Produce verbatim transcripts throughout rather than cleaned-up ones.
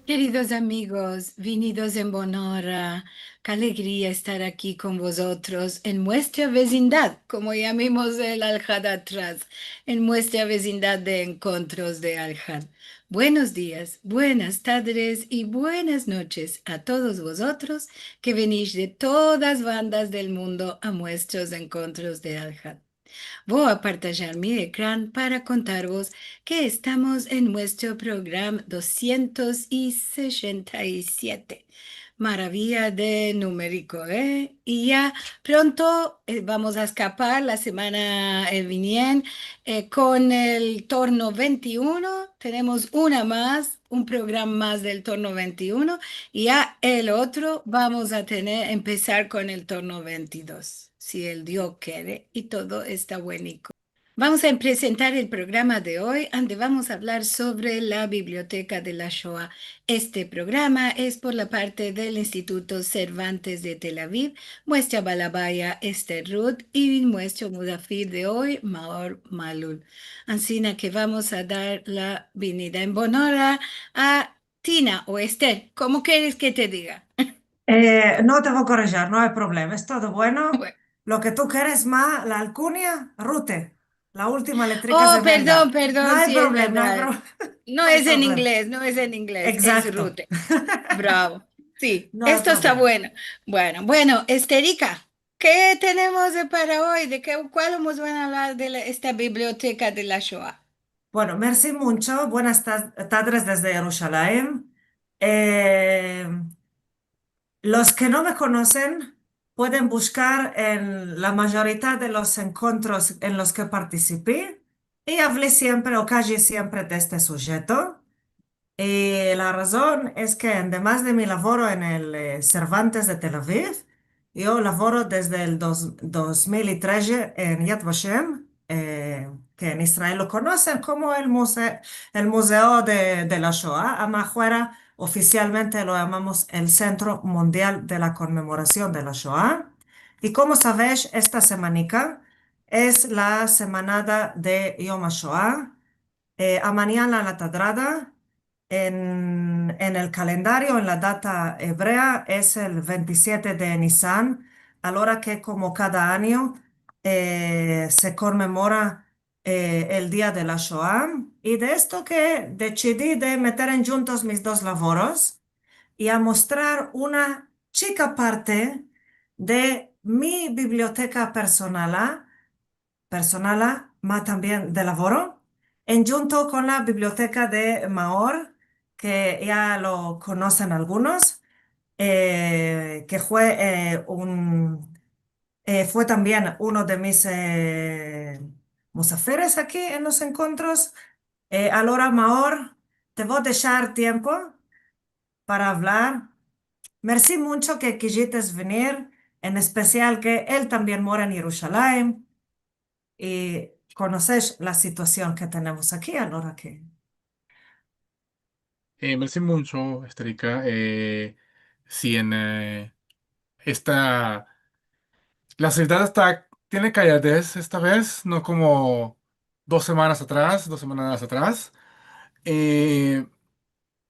Keridos amigos, vinidos en bona ora. Ke alegria estar aki kon vozotros en muestra vezindad, komo yamimos el alhad atras, en muestra vezindad de enkontros de alhad. Buenos dias, buenas tadres i buenas noches a todos vozotros ke venish de todas bandas del mundo a muestros enkontros de alhad. Vo a partajar mi ekran para kontarvos ke estamos en muestro program dosientos i sesenta i siete. Maraviya de numeriko, e? I ya pronto, e, vamos a eskapar la semana, e, viniente, e, kon el torno ventiuno. Tenemos una mas, un program mas del torno ventiuno, i ya el otro vamos a tener, empesar kon el torno ventidos, si el Dio kere i todo esta bueniko. Vamos a presentar el programa de oy, ande vamos a avlar sovre la Biblioteka de la Shoa. Este programa es por la parte del Instituto Cervantes de Tel Aviv, muestra balabaya Esther Ruth i muestro muzafir de oy, Maor Malul. Ansina ke vamos a dar la bienvenida en bona ora a Tina o Esther, komo keres ke te diga. E, no te vo a korrijir, no ay problema, es todo bueno. Bueno. Lo ke tu keres, ma, la alkunya, Rute. La ultima letrika. Oh, perdon, perdon, si, es verdad. No ay problema, no ay pro-, no ay problema. No es en inglez, no es en inglez, es Rute. Egzakto. Bravo. Si, esto esta bueno. No ay problema. Bueno, bueno, Esterika, ke tenemos, e, para oy? De ke, kual mos van a avlar de la, esta Biblioteka de la Shoa? Bueno, mersi muncho. Buenas ta-, tadres desde Yerushalayim. E, los ke no me konosen pueden bushkar en la mayorita de los enkontros en los ke partisipi i avli siempre o kaji siempre de este sujeto. I la razon es ke, ademas de mi lavoro en el, e, Cervantes de Tel Aviv, yo lavoro desde el dos, dos mil i treze en Yad Vashem, e, ke en Israel lo konosen komo el muze-, el Muzeo de, de la Shoa, ama fuera ofisialmente lo yamamos el Sentro Mundial de la Konmemorasion de la Shoa. I komo savesh, esta semanika es la semanada de Yom HaShoa. E, amanyan la tadrada, en, en el kalendario, en la data ebrea, es el veintisiete de Nisan, a la ora ke, komo kada anyo, e, se konmemora, e, el dia de la Shoa. I de esto ke desidi de meter endjuntos mis dos lavoros i a mostrar una chika parte de mi biblioteka personala, personala, ma tambien de lavoro, endjunto kon la biblioteka de Maor, ke ya lo konosen algunos, e, ke fue, e, un, e, fue tambien uno de mis, e, muzafiris aki en los enkontros. E, alora, Maor, te vo a deshar tiempo para avlar. Mersi muncho ke kijites venir, en espesial ke el tambien mora en Yerushalayim i konosesh la situasion ke tenemos aki, alora ke. E, mersi muncho, Esterika. E, si en, e, esta, la sivdad esta, tiene kalyadez esta vez, no komo dos semanas atras, dos semanas atras. E,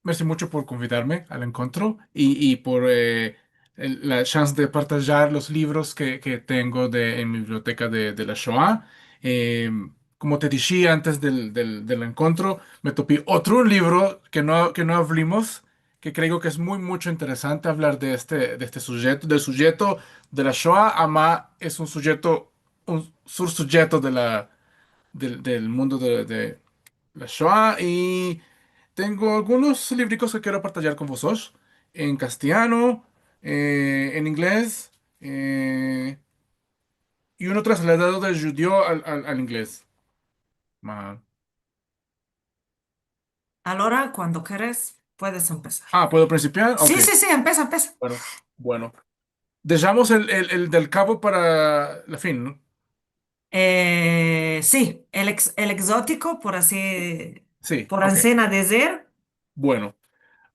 mersi muncho por konvidarme al enkontro i, i por, e, el, la shans de partajar los livros ke, ke tengo de, en mi biblioteka de, de la Shoa. E, komo te dishi antes del, del, del enkontro, me topi otro livro ke no, ke no avlimos, ke kreo ke es muy, muncho interesante avlar de este, de este sujeto, del sujeto de la Shoa, ama es un sujeto, un sursujeto de la, del, del mundo de, de la Shoa, i tengo algunos livrikos ke kero partajar kon vozotros, en kastelyano, e, en inglez, e, i uno trasladado del djudeo al, al, al inglez. Ma- Alora, kuando keres, puedes empesar. A, puedo prinsipiar? Si, si, si, empesa, empesa. Bueno, bueno. Deshamos el, el, el del kavo para la fin, no? E, si, el ex-, el egzotiko, por ansi, si, por ansi dizir. Bueno,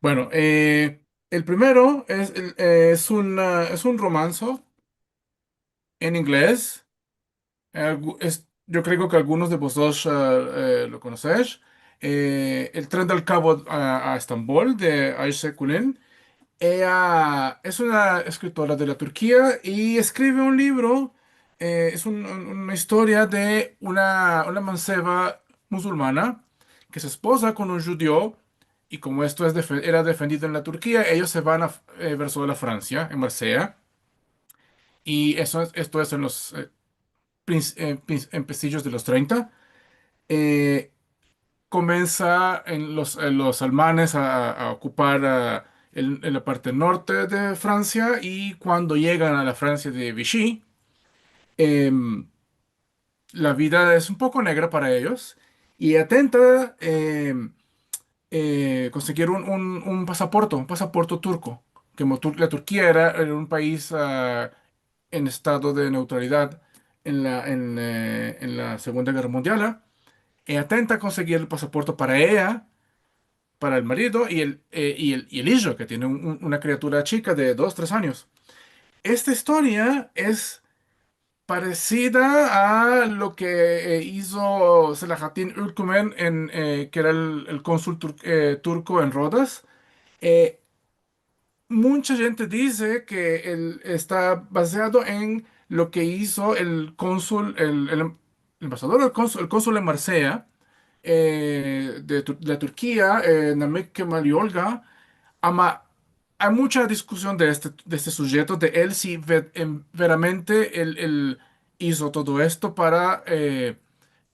bueno, e, el primero es, el, e, es un, a, es un romanso en inglez. E, algu-, es, yo kreo ke algunos de vozotros, a, e, lo konosesh. eh, El tren del kavo a, a Estambol, de Ayşe Kulen. Ella es una eskritora de la Turkia i eskreve un livro, eh, es un, un, una istoria de una, una manseva musulmana ke se espoza kon un djudio, i komo esto es defe-, era defendido en la Turkia, eyos se van a, eh, verso la Fransia, en Marsella. I eso es, esto es en los, eh, princ-, eh, princ-, empesijos de los trenta. Eh, komensa en los, eh, los almanes a, a okupar, a, el, en la parte norte de Fransia, i kuando yegan a la Fransia de Vichy, em, la vida es un poko negra para eyos, i ella tenta, em, eh, konsegir un, un, un pasaporto, un pasaporto turko, komo Tur-, la Turkia era, era un pais, a, en estado de neutralidad en la, en, eh, en la Segunda Gerra Mundial, a. Ella tenta konsegir el pasaporto para ella, para el marido i el, eh, i el, i el ijo, ke tiene un, un, una kriatura chika de dos, tres anyos. Esta istoria es paresida a lo ke, eh, izo Selahattin Ülkümen en, eh, ke era el, el konsul tur-, eh, turko en Rodas. Eh, mucha djente dize ke el esta bazeado en lo ke izo el konsul, el, el, el embasador, el konsul, el konsul en Marsella, eh, de Tur-, de la Turkia, eh, Namık Kemal Yolga, ama ay mucha diskusion de este, de este sujeto, de el si ve-, em, veramente el, el izo todo esto para, eh,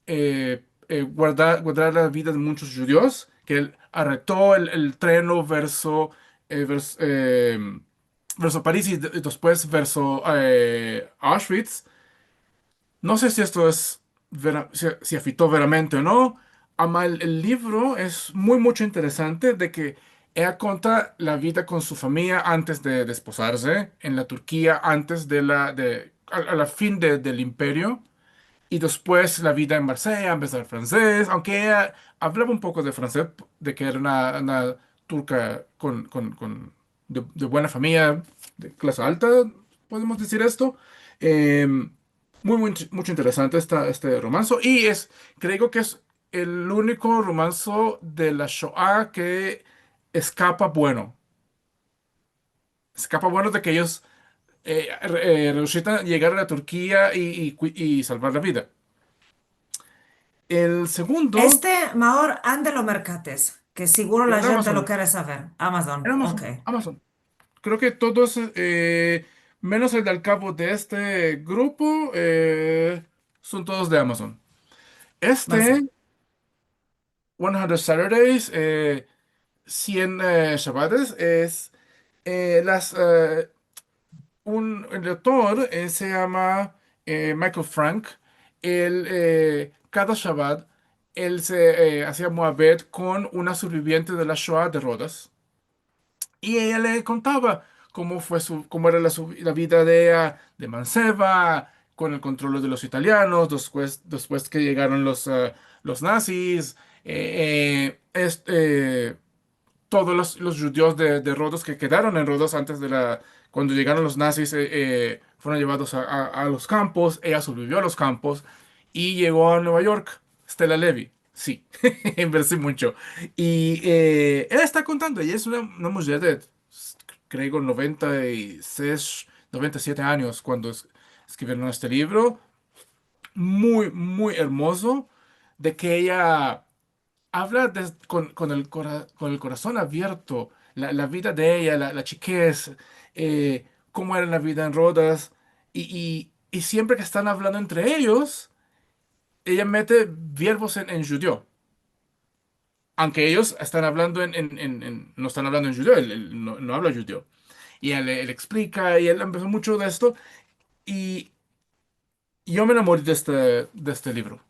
eh, eh, guardar, guardar la vida de muchos djudios, ke el arreto el, el treno verso, eh, vers-, eh, verso Paris i de-, i despues verso, eh, Auschwitz. No se si esto es vera-, si, si afito veramente o no, ama el, el livro es muy, mucho interesante de ke ella konta la vida kon su famiya antes de desposarse en la Turkia, antes de la, de, a, a la fin de, del imperio, i despues la vida en Marsella, empesar franses, aunke ella avlava un poko de franses, de ke era una, una turka kon, kon, kon, de, de buena famiya, de klase alta, podemos dizir esto. Em, muy, muy, mucho interesante esta, este romanso, i es, kreo ke es el uniko romanso de la Shoa ke eskapa bueno. Eskapa bueno de ke eyos, eh, re-, eh, resulta yegar a la Turkia i, i kui-, i salvar la vida. El segundo... Este, Maor, ande lo merkates, ke seguro la djente lo kere saver. Amazon. En Amazon, ok. Amazon. Kreo ke todos, eh, menos el del kavo de este grupo, eh, son todos de Amazon. Este, one hundred Saturdays, eh, cien, eh, Shabbats, es, eh, las, eh, un, el autor, eh, se yama, eh, Michael Frank. El, eh, kada Shabbat, el se, eh, azia muhabbet kon una superviviente de la Shoa de Rodas. I eya le kontava komo fue su, komo era la, su, la vida de eya de manseva, kon el kontrol de los italianos, despues, despues ke yegaron los, eh, los nazis, eh, eh, es-, eh, todos los, los djudios de, de Rodas ke kedaron en Rodas antes de la, kuando yegaron los nazis, eh, eh, fueron yevados a, a, a los kampos, eya sobrevivio a los kampos i yego a Nueva York, Stella Levy. Si, enversi muncho. I, eh, eya esta kontando, eya es una, una mujer de, kreo, noventa i sesh, noventa i siete anyos kuando es-, eskrivieron este livro. Muy, muy ermozo, de ke eya avla de, kon, kon el kora-, kon el korason avierto, la, la vida de eya, la, la chikez, eh, komo era la vida en Rodas, i, i, i siempre ke estan avlando entre eyos, eya mete verbos en, en djudio. Aunke eyos estan avlando en, en, en, en, no estan avlando en djudio, el, el no, no avla djudio. I el, el eksplika, i el empeso muncho de esto, i yo me enamori de este, de este livro.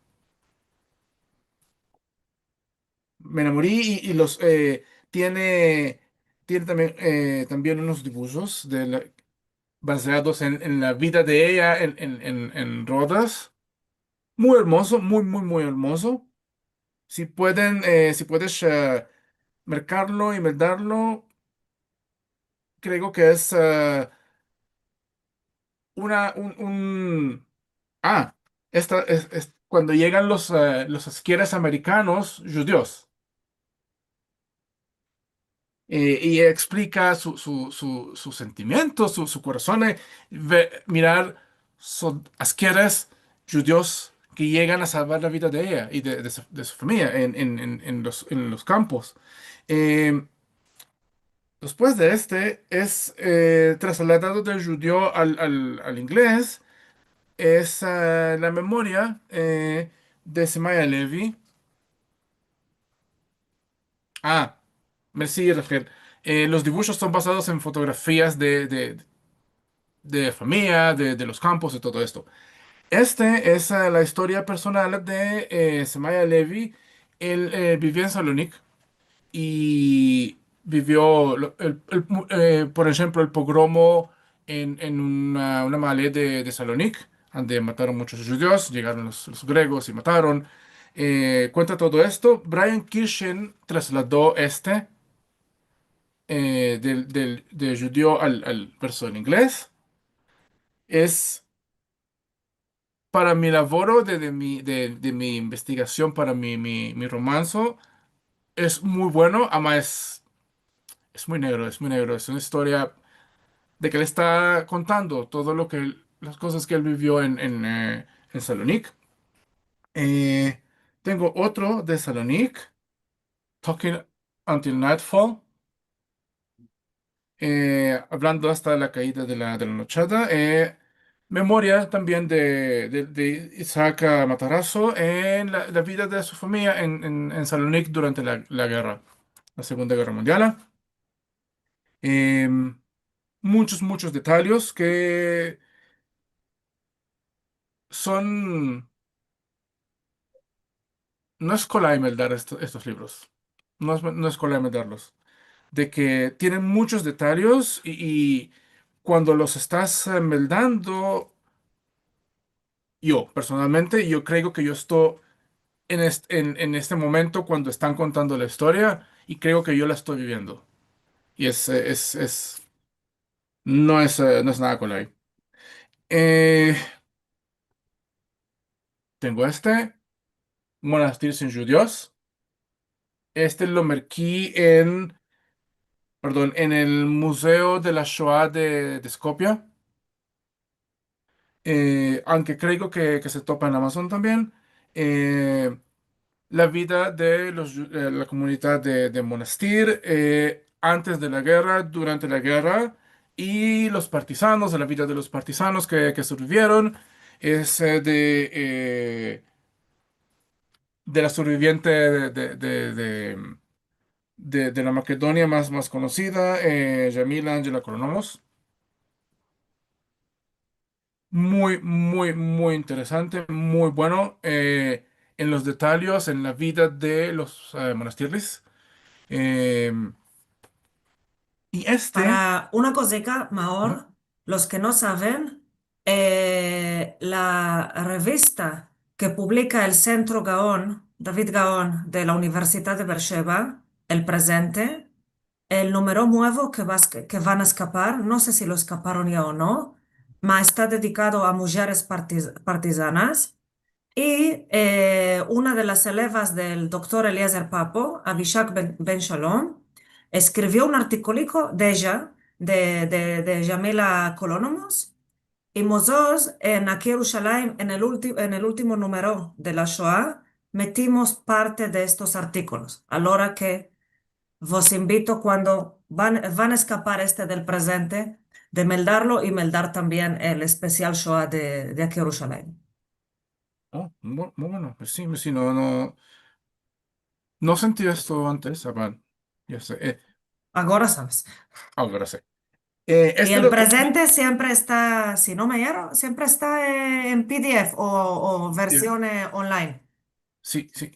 Me enamori i, i los, eh, tiene, tiene tambien, eh, tambien unos dibujos de la, bazeados en, en la vida de eya en, en, en, en Rodas. Muy ermozo, muy, muy, muy ermozo. Si pueden, eh, si puedes, eh, merkarlo i meldarlo, kreo ke es, eh, una, un, un, ah, esta, es, es, kuando yegan los, e, los askers amerikanos djudios. E, i eksplika su, su, su, su sentimiento, su, su korason, e, ve, mirar son askers djudios ke yegan a salvar la vida de eya i de, de su, de su famiya en, en, en, en los, en los kampos. E, despues de este, es, e, trasladado del djudio al, al, al inglez, es, e, la memoria, e, de Semaya Levi. A, mersi, Rafael. E, los dibushos son bazados en fotografias de, de, de famiya, de, de los kampos, de todo esto. Este es, e, la istoria personal de, e, Semaya Levi. El, e, bivia en Salonik i bivio lo, el, el, e, por enshemplo, el pogromo en, en una, una maale de, de Salonik, ande mataron munchos djudios, yegaron los, los gregos i mataron. E, kuenta todo esto. Brian Kirchen traslado este, e, del, del, del djudio al, al verso en inglez. Es para mi lavoro de, de mi, de, de mi investigasion para mi, mi, mi romanso, es muy bueno, ama es, es muy negro, es muy negro. Es una istoria de ke le esta kontando todo lo ke el, las kozas ke el bivio en, en, e, en Salonik. E, tengo otro de Salonik, Talking Until Nightfall, e, avlando asta la kaida de la, de la nochada, e, memoria tambien de, de, de Isaac Matarazzo en la, la vida de su famiya en, en, en Salonik durante la, la gerra, la Segunda Gerra Mundial. Em, munchos, munchos detalyes ke son no es kolay meldar esto, estos livros. No es, no es kolay meldarlos. De ke tienen munchos detalyes i, i kuando los estas, e, meldando, yo, personalmente, yo kreo ke yo esto en est-, en, en este momento kuando estan kontando la istoria i kreo ke yo la esto biviendo. I es, e, es, es, no es, e, no es nada kolay. E, tengo este, Monastir sin djudios. Este lo merki en, pardon, en el Muzeo de la Shoah de, de Skopje. E, aunke kreo ke, ke se topa en Amazon tambien. E, la vida de los dju-, e, la komunidad de, de Monastir, e, antes de la gerra, durante la gerra, i los partizanos, la vida de los partizanos ke, ke sobrevivieron, es, e, de, e, de la sobreviviente de, de, de, de, de, de la Makedonia mas, mas konosida, e, Yamila Angela Kolonomos. Muy, muy, muy interesante, muy bueno, e, en los detalyes, en la vida de los, e, Monastirlis. Em, i este... Para una kozika, Maor, los ke no saven, e, la revista ke publika el Sentro Gaon, David Gaon, de la Universidad de Beersheba, El Presente, el numero muevo ke vas, ke van a eskapar, no se si lo eskaparon ya o no, ma esta dedikado a mujeres partiz-, partizanas. I, e, una de las elevas del doktor Eliezer Papo, Abishag Ben, Ben Shalom, eskrivio un artikoliko de eya, de, de, de Yamila Kolonomos, i mozotros en Aki Yerushalayim, en el ulti-, en el ultimo numero de la Shoah, metimos parte de estos artikolos. Alora ke vos invito, kuando van, van a eskapar este del Presente, de meldarlo i meldar tambien el espesial Shoah de, de Aki Yerushalayim. O, mu-, muy bueno. Pues si, pues si, no, no, no senti esto antes, ama ya se, e. Agora saves. Agora si. E, i este El Presente siempre esta, si no me yerro, siempre esta, e, en PDF o, o version, e, online. Si, si.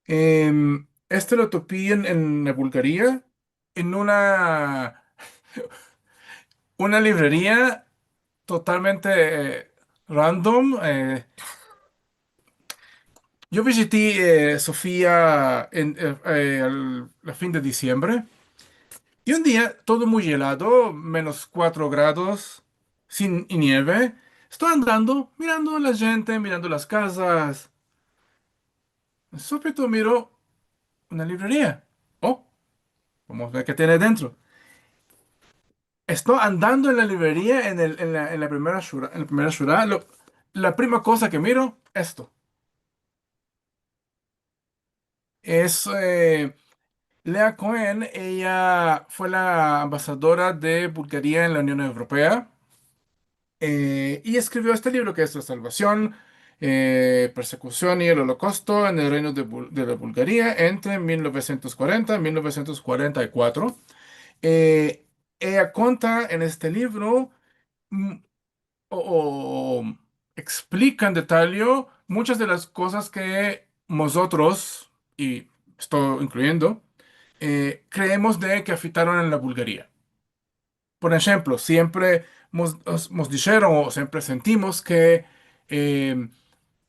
Em, este lo topi en, en Bulgaria, en una, una livreria totalmente, e, random. E, yo viziti, e, Sofia en, e, e, al, la fin de disiembre. I un dia, todo muy elado, menos kuatro grados, sin nieve, Esto andando, mirando la djente, mirando las kazas. Subito miro una livreria. Oh, vamos a ver ke tiene dentro. Esto andando en la livreria, en el, en la, en la primera shura, en la primera shura, lo, la prima koza ke miro, esto. Es, eh, Leah Cohen, eya fue la ambasadora de Bulgaria en la Union Evropea, eh, i eskrivio este livro ke es La Salvasion, eh, Persekusion i el Olokausto en el Reino de Bul-, de la Bulgaria entre mil novesientos kuarenta i mil novesientos kuarenta i kuatro. Eh, eya konta en este livro, mm, o, o eksplika en detalle munchas de las kozas ke mozotros, i esto inkluyendo, eh, kreemos de ke afektaron en la Bulgaria. Por enshemplo, siempre mos, mos disheron o siempre sentimos ke, eh,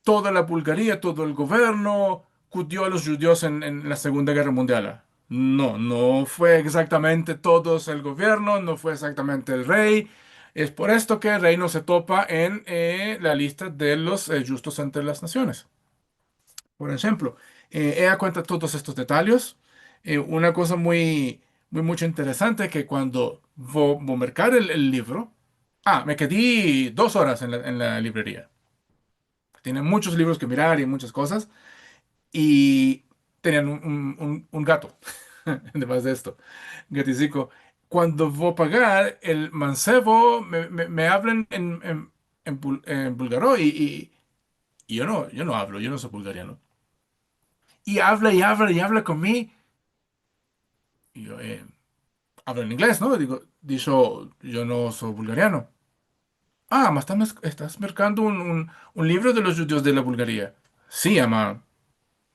toda la Bulgaria, todo el governo, kudio a los djudios en, en la Segunda Gerra Mundial. No, no fue egzaktamente todos el governo, no fue egzaktamente el rey. Es por esto ke el rey no se topa en, eh, la lista de los, eh, djustos entre las nasiones. Por enshemplo, eh, eya kuenta todos estos detalyes. Eh, una koza muy, muy, muncho interesante ke kuando vo, vo merkar el, el livro, ah, me kedi dos oras en la, en la livreria. Tiene munchos livros ke mirar i munchas kozas. I tenian un, un, un, un gato, ademas de esto, un gatiziko. Kuando vo pagar, el mansevo me, me, me avla en, en, en bul-, en bulgaro i, i, i yo no, yo no avlo, yo no so bulgariano. I avla, i avla, i avla kon mi. I yo, eh, avla en inglez, no? Digo, disho, yo no so bulgariano. Ah, ma estas mes-, estas merkando un, un, un livro de los djudios de la Bulgaria. Si, ama,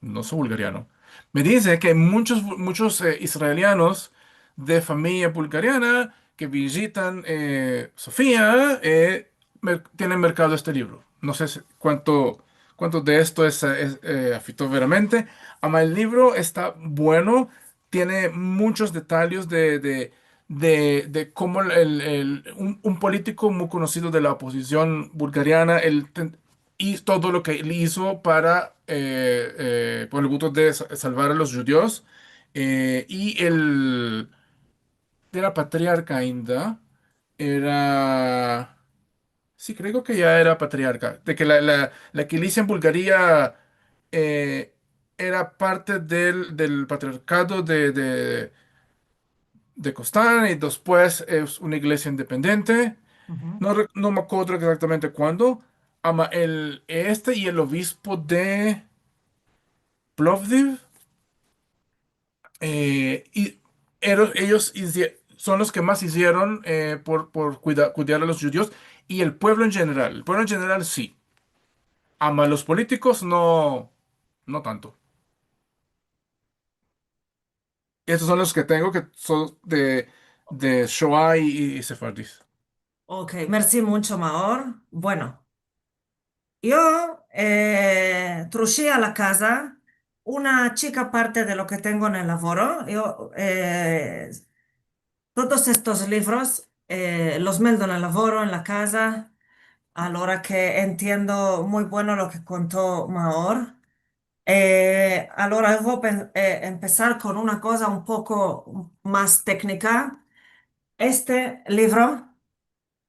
no so bulgariano. Me dize ke munchos, munchos, eh, israelianos de famiya bulgariana ke vijitan, eh, Sofia, eh, mer-, tienen merkado este livro. No se si, kuanto, kuanto de esto es, es, eh, afekto veramente. Ama el livro esta bueno, tiene munchos detalyes de, de, de, de komo el, el, un, un politiko muy konosido de la opozision bulgariana, el ten-, i todo lo ke el izo para, eh, eh, por el gusto de sa-, salvar a los djudios, eh, i el, era patriarka ainda, era, si, kreo ke ya era patriarka, de ke la, la, la iglesia en Bulgaria, eh, era parte del, del patriarkado de, de, de Kostan i despues es una iglesia independente. No re-, no me akodro egzaktamente kuando, ama el, este i el obispo de Plovdiv, eh, i ero-, eyos izie-, son los ke mas izieron, eh, por, por kuida-, kuidar a los djudios i el puevlo en jeneral. El puevlo en jeneral si. Ama los politikos no, no tanto. Estos son los ke tengo ke son de, de Shoa i, i, i sefardis. Ok, mersi muncho, Maor. Bueno, yo, eh, trushi a la kaza una chika parte de lo ke tengo en el lavoro. Yo, eh, todos estos livros, eh, los meldo en el lavoro, en la kaza, a la ora ke entiendo muy bueno lo ke konto Maor. Eh, alora vo pen-, eh, empesar kon una koza un poko mas teknika. Este livro,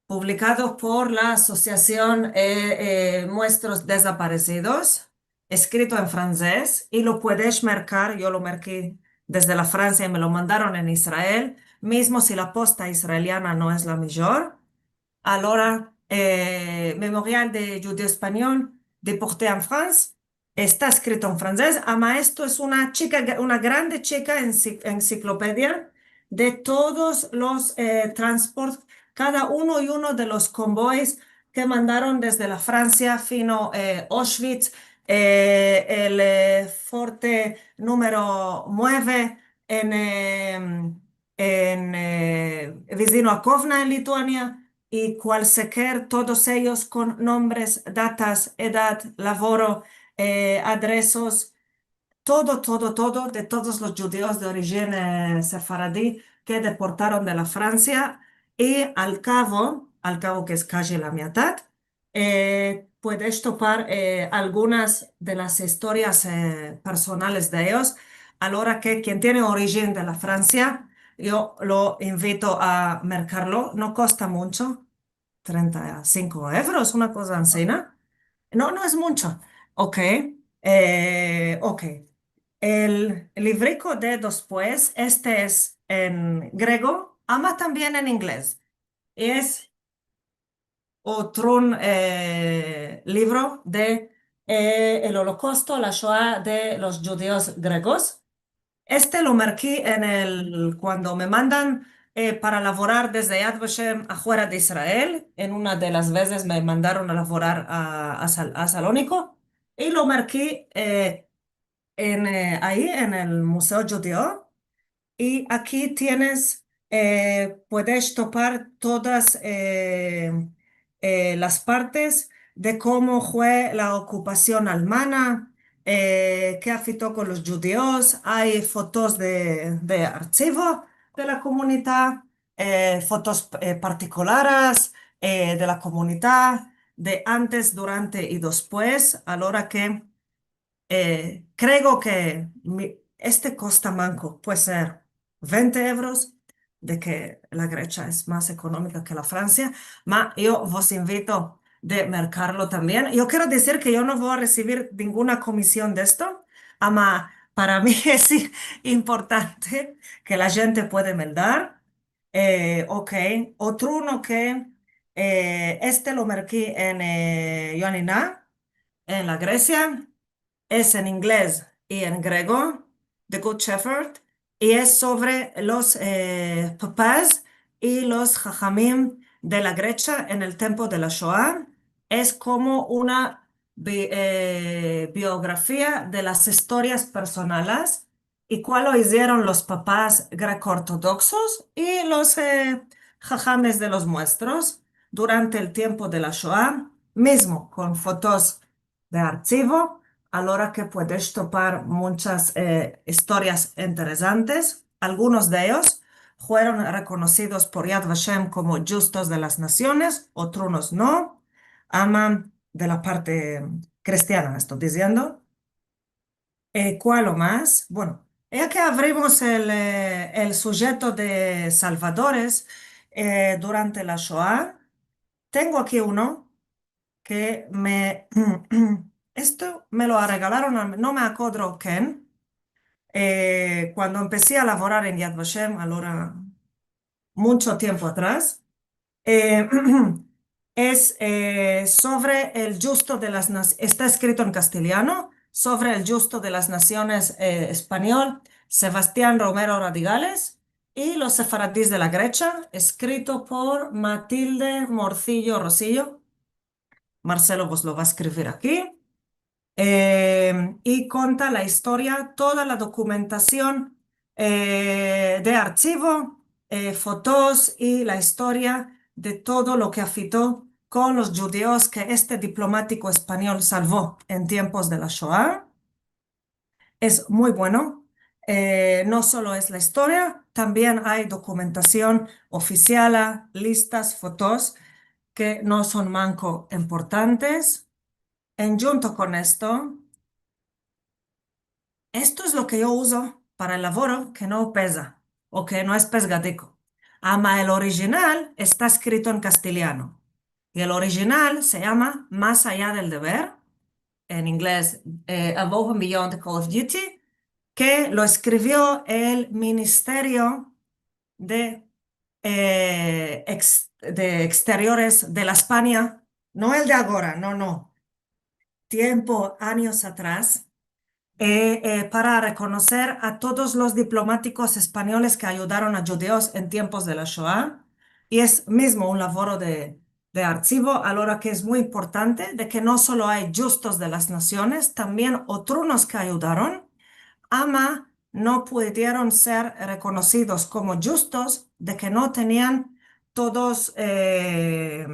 publikado por la Asosiasion, eh, eh, Muestros Dezaparesidos, eskrito en fransez, i lo puedesh merkar, yo lo merki desde la Fransia i me lo mandaron en Israel, mizmo si la posta israeliana no es la mijor. Alora, eh, Mémorial des Judéo-Espagnols déportés en France, esta eskrito en fransez, ama esto es una chika, una grande chika ensi-, ensiklopedia de todos los, eh, transport-, kada uno i uno de los konvoys ke mandaron desde la Fransia fino, eh, Auschwitz, eh, el, eh, forte numero mueve en, eh, en, eh, vizino a Kovna, en Lituania, i kualseker, todos eyos kon nombres, datas, edad, lavoro, eh, adresos, todo, todo, todo de todos los djudios de orijin, eh, sefaradi ke deportaron de la Fransia, i al kavo, al kavo ke es kaji la miatad, eh, puedes topar, eh, algunas de las istorias, eh, personales de eyos. Alora ke kien tiene orijin de la Fransia, yo lo invito a merkarlo. No kosta muncho, trenta i sinko evros, una koza ansina. No, no es muncho. Ok. Eh, ok. El livriko de despues, este es en grego, ama tambien en inglez. Es otro, eh, livro de, eh, el Holokausto, la Shoa de los djudios gregos. Este lo merki en el, kuando me mandan, eh, para lavorar desde Yad Vashem afuera de Israel. En una de las vezes me mandaron a lavorar a, a Sal-, a Salóniko, i lo merki, eh, en, eh, ayi, en el Museo Djudio. I aki tienes, eh, puedes topar todas, eh, eh, las partes de komo fue la okupasion alemana, eh, ke afito kon los djudios. Ay fotos de, de archivo de la komunidad, eh, fotos, eh, partikulares, eh, de la komunidad, de antes, durante i despues, alora ke eh, kreo ke mi, este kosta manko, puede ser vente evros, de ke la Gresia es mas ekonomika ke la Fransia, ma yo vos invito de merkarlo tambien. Yo kero dizir ke yo no vo a resivir ninguna komision de esto, ama para mi es i-, importante ke la djente puede meldar. Eh, ok, otro uno ke, eh, este lo merki en, eh, Ioannina, en la Gresia, es en inglez i en grego, The Good Shepherd, i es sovre los, eh, papas i los hachamim de la Gresia en el tiempo de la Shoa. Es komo una bi-, eh, biografia de las istorias personales i kualo izieron los papas greko-ortodoksos i los, eh, hachames de los muestros durante el tiempo de la Shoa, mizmo kon fotos de archivo, alora ke puedes topar munchas, eh, istorias interesantes. Algunos de eyos fueron rekonosidos por Yad Vashem komo djustos de las nasiones, otrunos no, ama de la parte kristiana, esto diziendo. Eh, kualo mas? Bueno, ya ke avrimos el, eh, el sujeto de salvadores, eh, durante la Shoa, tengo aki uno ke me, esto me lo aregalaron, a, no me akodro ken, eh, kuando empesi a lavorar en Yad Vashem, alora muncho tiempo atras. Eh, es, eh, sovre el djusto de las nas-, esta eskrito en kastiliano, sovre el djusto de las nasiones, eh, espanyol, Sebastián Romero Radigales i los sefaradis de la Gresia, eskrito por Matilde Morcillo Rosillo. Marcelo vos lo va a eskrivir aki. Eh, i konta la istoria, toda la dokumentasion, eh, de archivo, eh, fotos i la istoria de todo lo ke afito kon los djudios ke este diplomatiko espanyol salvo en tiempos de la Shoa. Es muy bueno. Eh, no solo es la istoria, tambien ay dokumentasion ofisiala, listas, fotos ke no son manko importantes. Endjunto kon esto, esto es lo ke yo uzo para el lavoro ke no peza, o ke no es pezgadiko. Ama el orijinal esta eskrito en kastiliano. I el orijinal se yama Mas aya del dever, en inglez, eh, Above and Beyond the Call of Duty, ke lo eskrivio el Ministerio de, eh, Eks-, de Eksteriores de la Espanya, no el de agora, no, no. Tiempo, anyos atras, eh, eh, para rekonoser a todos los diplomatikos espanyoles ke ayudaron a djudios en tiempos de la Shoa. I es mizmo un lavoro de, de archivo, alora ke es muy importante de ke no solo ay djustos de las nasiones, tambien otrunos ke ayudaron, ama no pudieron ser rekonosidos komo djustos, de ke no tenian todos, eh,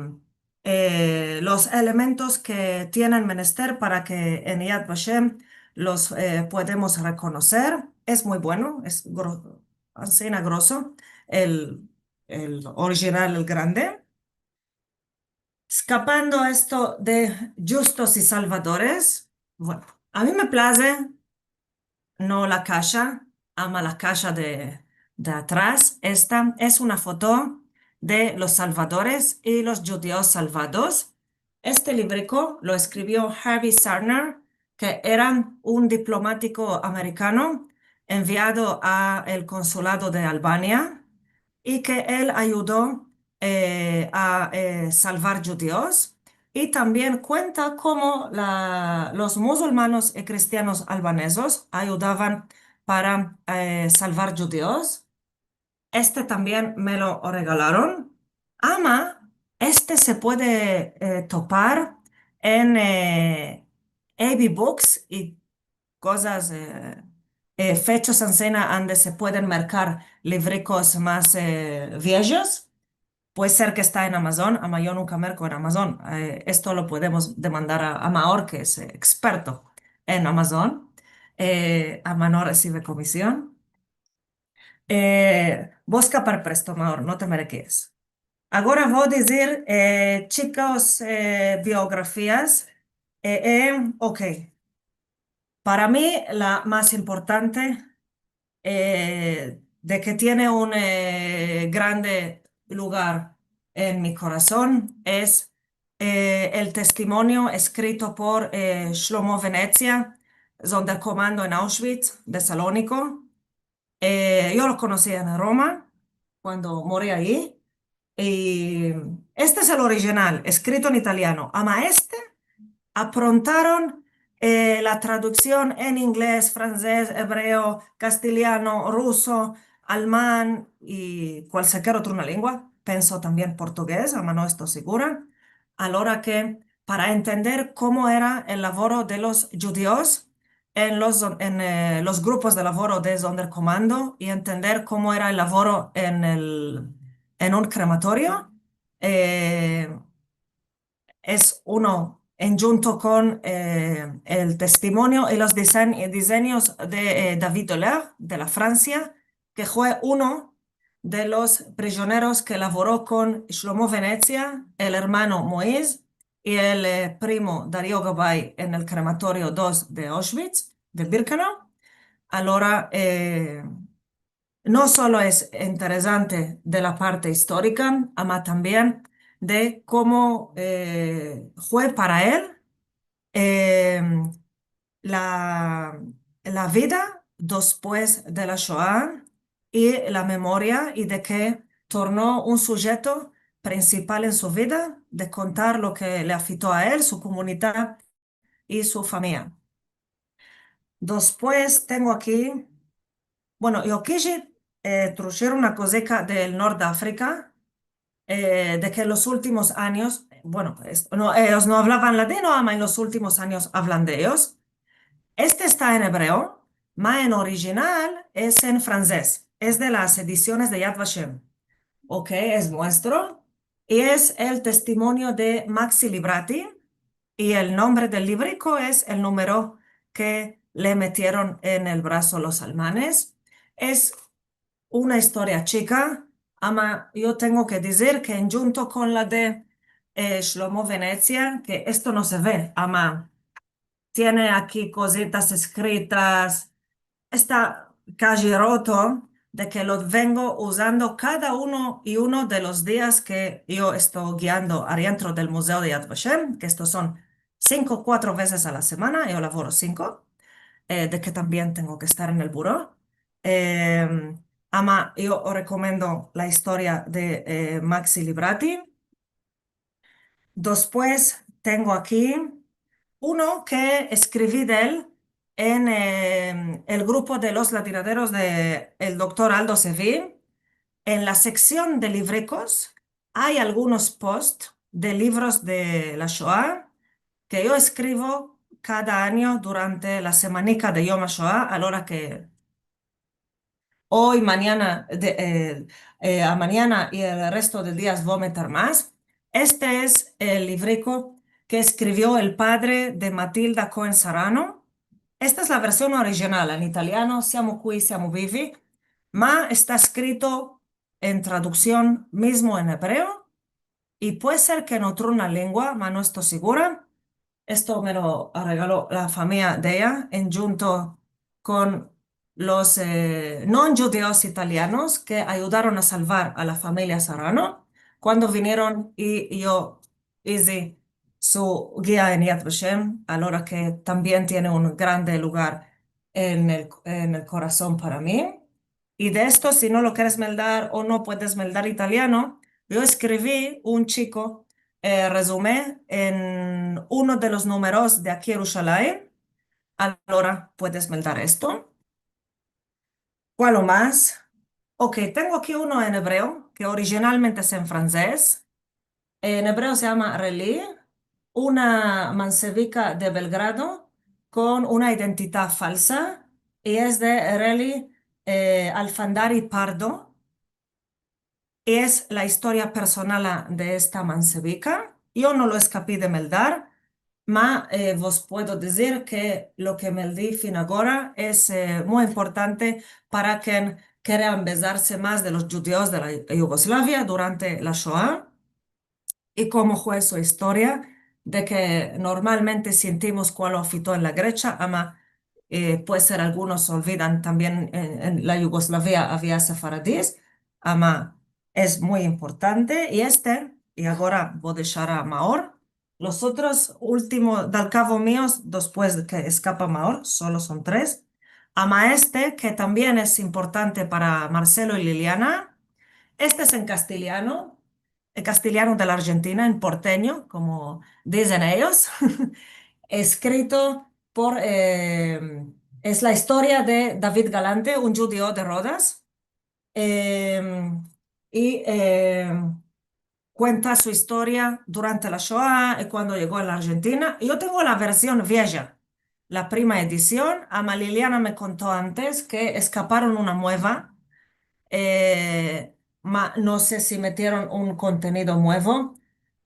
eh, los elementos ke tienen menester para ke en Yad Vashem los, eh, podemos rekonoser. Es muy bueno, es gro-, ansina groso, el, el orijinal, el grande. Eskapando esto de djustos i salvadores, bueno, a mi me plaze, no la kasha, ama la kasha de, de atras. Esta es una foto de los salvadores i los djudios salvados. Este livriko lo eskrivio Harvey Sarner, ke era un diplomatiko amerikano enviado a el konsulado de Albania i ke el ayudo, eh, a, eh, salvar djudios. I tambien kuenta komo la, los muzulmanos i kristianos albanezos ayudavan para, eh, salvar djudios. Este tambien me lo regalaron. Ama, este se puede, eh, topar en, eh, Abbey Books i kozas, eh, eh, fechos ansina ande se pueden merkar livrikos mas, eh, viejos. Puede ser ke esta en Amazon, ama yo nunka merko en Amazon. Eh, esto lo podemos demandar a, a Maor, ke es, eh, eksperto en Amazon. Eh, ama no resive komision. Eh, buska par presto, Maor, no te merekies. Agora vo dizir, eh, chikos, eh, biografias. Eh, eh, ok. Para mi, la mas importante, eh, de ke tiene un, eh, grande lugar en mi korason es, eh, el testimonio eskrito por, eh, Shlomo Venezia, Sonderkommando en Auschwitz de Saloniko. Eh, yo lo konosi en Roma, kuando mori ayi. I este es el orijinal, eskrito en italiano. Ama este aprontaron, eh, la traduksion en inglez, franses, ebreo, kastiliano, ruso, alman i kualkier otra lengua. Penso tambien portugues, ama no esto sigura. Alora ke para entender komo era el lavoro de los djudios en los, en, eh, los grupos de lavoro de Sonderkommando i entender komo era el lavoro en el, en un krematorio, eh, es uno, endjunto kon, eh, el testimonio i los disen-, disenyos de, eh, David Doller, de la Fransia, ke fue uno de los prizioneros ke lavoro kon Shlomo Venezia, el ermano Moiz i el, eh, primo Dario Gabay en el krematorio dos de Auschwitz, de Birkenau. Alora, eh, no solo es interesante de la parte istorika, ama tambien de komo, eh, fue para el, eh, la, la vida despues de la Shoa i la memoria, i de ke torno un sujeto prinsipal en su vida, de kontar lo ke le afekto a el, su komunidad i su famiya. Despues tengo aki, bueno, yo kishi, eh, trushir una kozika del Nord de Afrika, eh, de ke los ultimos anyos, bueno, es-, no, eyos no avlavan ladino, ama en los ultimos anyos avlan de eyos. Este esta en ebreo, ma en orijinal es en franses, es de las edisiones de Yad Vashem. Ok, es muestro, i es el testimonio de Maxi Librati, i el nombre del livriko es el numero ke le metieron en el braso los almanes. Es una istoria chika, ama yo tengo ke dizir ke endjunto kon la de, eh, Shlomo Venezia, ke esto no se ve, ama tiene aki kozitas eskritas, esta kaji roto, de ke lo vengo uzando kada uno i uno de los dias ke yo esto giando arientro del Muzeo de Yad Vashem, ke estos son sinko, kuatro vezes a la semana, yo lavoro sinko, eh, de ke tambien tengo ke estar en el buro. Em, ama yo os rekomendo la istoria de, eh, Maxi Librati. Despues tengo aki uno ke eskrivi de el en, em, el grupo de los ladinaderos de el doktor Aldo Sevi. En la seksion de livrikos ay algunos post de livros de la Shoa ke yo eskrivo kada anyo durante la semanika de Yom HaShoa, alora ke oy, manyana, de, eh, eh, amanyana i el resto de dias vo meter mas. Este es el livriko ke eskrivio el padre de Matilda Cohen Sarano. Esta es la version orijinal en italiano, Siamo qui, siamo vivi, ma esta eskrito en traduksion mizmo en ebreo. i puede ser ke en otruna lengua, ma no esto sigura. Esto me lo regalo la famiya de eya, endjunto kon los, eh, no djudios italianos ke ayudaron a salvar a la famiya Sarano kuando vinieron i yo ize su guia en Yad Vashem, alora ke tambien tiene un grande lugar en el, en el korason para mi. I de esto, si no lo keres meldar o no puedes meldar italiano, yo eskrivi un chiko, eh, rezume en uno de los numeros de Aki Yerushalayim, alora puedes meldar esto. Kualo mas? Ok, tengo aki uno en ebreo, ke orijinalmente es en fransez. En ebreo se yama Reli, una mansevika de Belgrado kon una identidad falsa, i es de Reli, eh, Alfandari Pardo. Es la istoria personala de esta mansevika. Yo no lo eskapi de meldar, ma, eh, vos puedo dizir ke lo ke meldi fin agora es, eh, muy importante para ken kere ambezarse mas de los djudios de la Yugoslavia durante la Shoa i komo fue su istoria, de ke normalmente sintimos kualo afekto en la Gresia, ama, eh, puede ser algunos olvidan tambien en, en la Yugoslavia avia sefaradis, ama es muy importante. I este, i agora vo deshar a Maor, los otros ultimos, dal kavo mios, despues de ke eskapa Maor, solo son tres, ama este, ke tambien es importante para Marcelo i Liliana, este es en kastiliano, el kastiliano de la Arjentina, en portenyo, komo dizen eyos, eskrito por, eh, es la istoria de David Galante, un djudio de Rodas, em, i, em, kuenta su istoria durante la Shoa i kuando yego a la Arjentina. Yo tengo la version vieja, la prima edision, ama Liliana me konto antes ke eskaparon una mueva, eh, ma no se si metieron un kontenido muevo,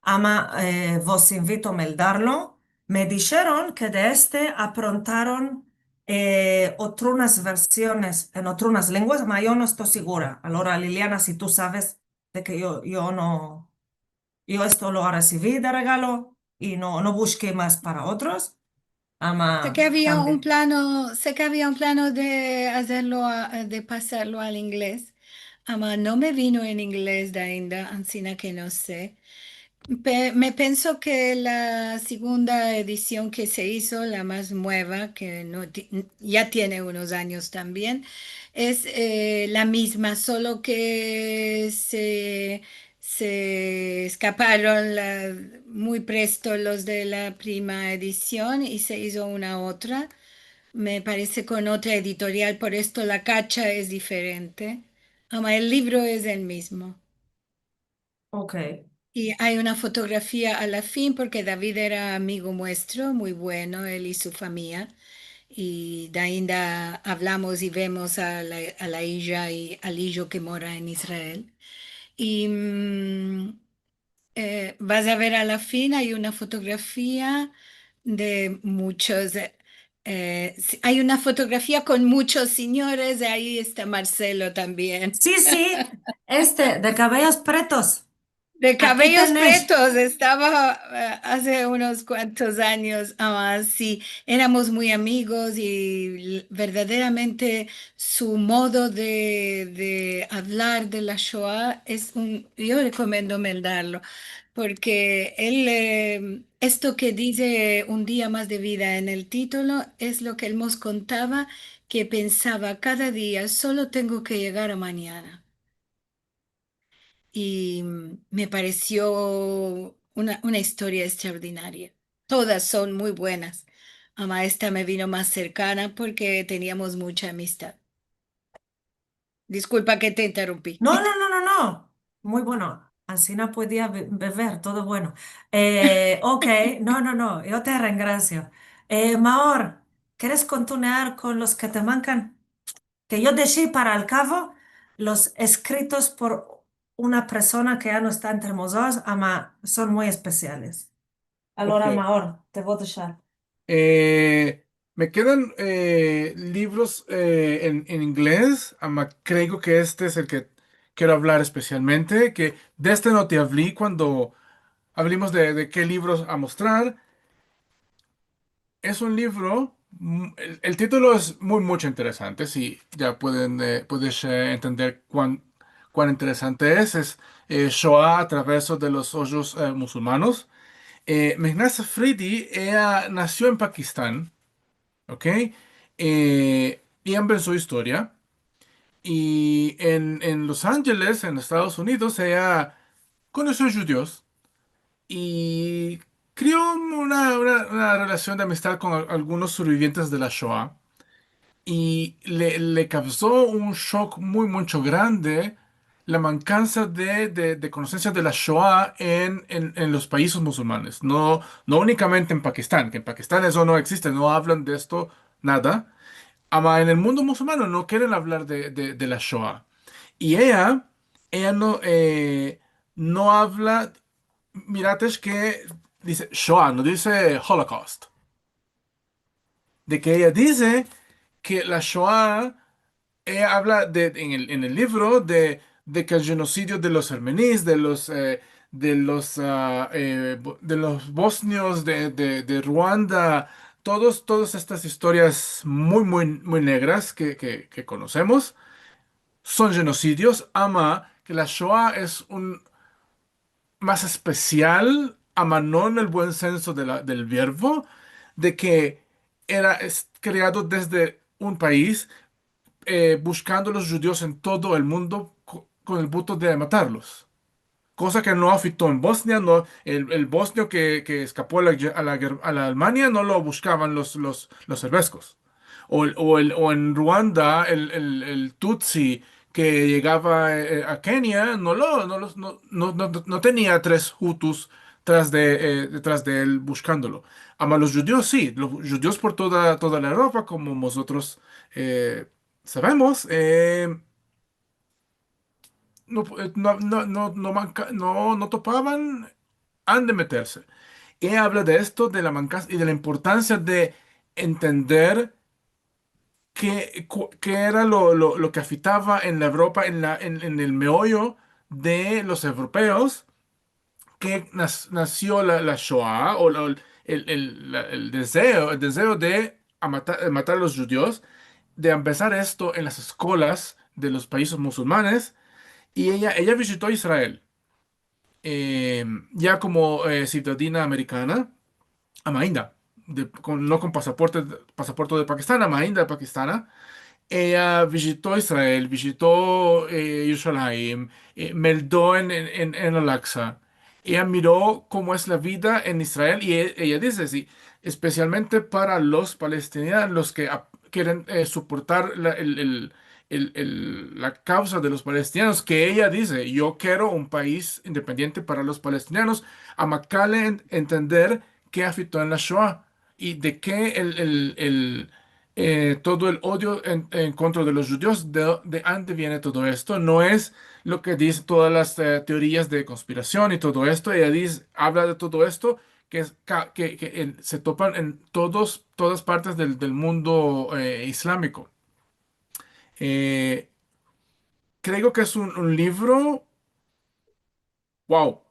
ama, eh, vos invito a meldarlo. Me disheron ke de este aprontaron, eh, otrunas versiones en otrunas lenguas, ma yo no esto sigura. Alora, Liliana, si tu saves, de ke yo, yo no, yo esto lo resivi de regalo i no, no bushki mas para otros. Ama... Sé ke avia un plano, sé ke avia un plano de azerlo a, de pasarlo al inglez. Ama no me vino en inglez de ainda, ansina ke no se. Pe-, me penso ke la segunda edision ke se izo, la mas mueva, ke no ti-, ya tiene unos anyos tambien, es, eh, la mizma, solo ke se, se eskaparon la, muy presto los de la prima edision i se izo una otra, me parese kon otra editorial, por esto la kacha es diferente. Ama el livro es el mizmo. Ok. I ay una fotografia a la fin, porke David era amigo muestro, muy bueno, el i su famiya. I de ainda avlamos i vemos a la, a la ija i al ijo ke mora en Israel. I, mm, eh, vas a ver a la fin, ay una fotografia de muchos, eh, Eh, si, ay una fotografia kon muchos sinyores, i ayi esta Marcelo tambien. Si, si, este, de kaveyos pretos. De kaveyos pretos, estava, eh, aze unos kuantos anyos, ah, si, eramos muy amigos i l-, verdaderamente su modo de, de avlar de la Shoa es un, yo rekomendo meldarlo, porke el, eh, esto ke dize Un dia mas de vida en el titolo es lo ke el mos kontava, ke pensava kada dia, "Solo tengo ke yegar a manyana". I, mm, me paresio una, una istoria estraordinaria. Todas son muy buenas. Ama esta me vino mas serkana porke teniamos mucha amistad. Diskulpa ke te interumpi. No, no, no, no, no. Muy bueno. Ansina podia be-, bever, todo bueno. Eh, ok, no, no, no. Yo te rengrasio. Eh, Maor, keres kontinuar kon los ke te mankan? Ke yo deshi para el kavo los eskritos por una persona ke ya no esta entre mozotros, ama son muy espesiales. Alora, ok, Maor, te vo deshar. Eh, me kedan, eh, livros, eh, en, en inglez, ama kreo ke este es el ke kero avlar espesialmente, ke de este no te avli kuando avlimos de, de ke livros amostrar. Es un livro, mm, el, el titulo es muy, mucho interesante, si ya pueden, eh, puedes, eh, entender kuan, kuan interesante es. Es, eh, Shoa a traverso de los ojos, eh, musulmanos. Eh, Mehnaz Afridi, eya nasio en Pakistan, ok? Eh, i empesó su istoria. I en, en Los Angeles, en Estados Unidos, eya konosio djudios i kreo una, una, una relasion de amistad kon al-, algunos subervivientes de la Shoa. I le, le kavzo un shok muy, mucho grande la mankansa de, de, de konosensia de la Shoa en, en, en los paizes musulmanes. No, no unikamente en Pakistan, ke en Pakistan esto no existe, no avlan de esto nada. Ama en el mundo musulmano no keren avlar de, de, de la Shoa. I eya, eya no, eh, no avla, mirates ke dize Shoa, no dize Holocaust. De ke eya dize ke la Shoa, eya avla de, en el, en el livro de, de ke el djenosidio de los armenis, de los, eh, de los, ah, eh, bo-, de los bosnios, de, de, de Ruanda, todos, todas estas istorias muy, muy, muy negras ke, ke, ke konosemos son djenosidios, ama ke la Shoa es un mas espesial, ama no en el buen senso de la, del verbo, de ke era, es, kreado desde un paiz, eh, bushkando los djudios en todo el mundo ko-, kon el buto de matarlos. Koza ke no afekto en Bosnia, no, el, el bosnio ke, ke eskapo a la, a la ger-, a la Almania no lo bushkavan los, los, los serbeskos. O el, o el, o en Ruanda, el, el, el tutsi ke yegava, eh, a Kenia, no lo, no los, no, no, no, no tenia tres hutus tras de, eh, detras de el bushkandolo. Ama los djudios si, los djudios por toda, toda la Evropa, komo mozotros, eh, savemos, eh, no, eh, no, no, no, no manka-, no, no topavan ande meterse. I avla de esto, de la mankansa i de la importansia de entender ke, ku-, ke era lo, lo, lo ke afektava en la Evropa, en la, en, en el meoyo de los evropeos, ke nas-, nasio la, la Shoa, o la, el, el, la, el dezeo, el dezeo de a mata-, matar a los djudios, de empesar esto en las eskolas de los paizes musulmanes, i eya, eya vizito Israel, eh, ya komo, eh, sivdadina amerikana, ama ainda, de, kon, no kon pasaporte, pasaporte de Pakistan, ama ainda pakistana. Eya vizito Israel, vizito, eh, Yerushalayim, eh, meldo en, en, en, en Al-Aqsa. Eya miro komo es la vida en Israel i e-, eya dize, si, espesialmente para los palestinianos, los ke ap-, keren, eh, soportar la, el, el, el, el, la kauza de los palestinianos, ke eya dize, "Yo kero un paiz independiente para los palestinianos", ama kale en-, entender ke afekto en la Shoa i de ke el, el, el, eh, todo el odio en, en kontra de los djudios, de, de ande viene todo esto. No es lo ke dize todas las, eh, teorias de konspirasion i todo esto. Eya dize, avla de todo esto ke es ka-, ke, ke en, se topan en todos, todas partes del, del mundo, eh, islamiko. Eh, kreo ke es un, un livro, wow.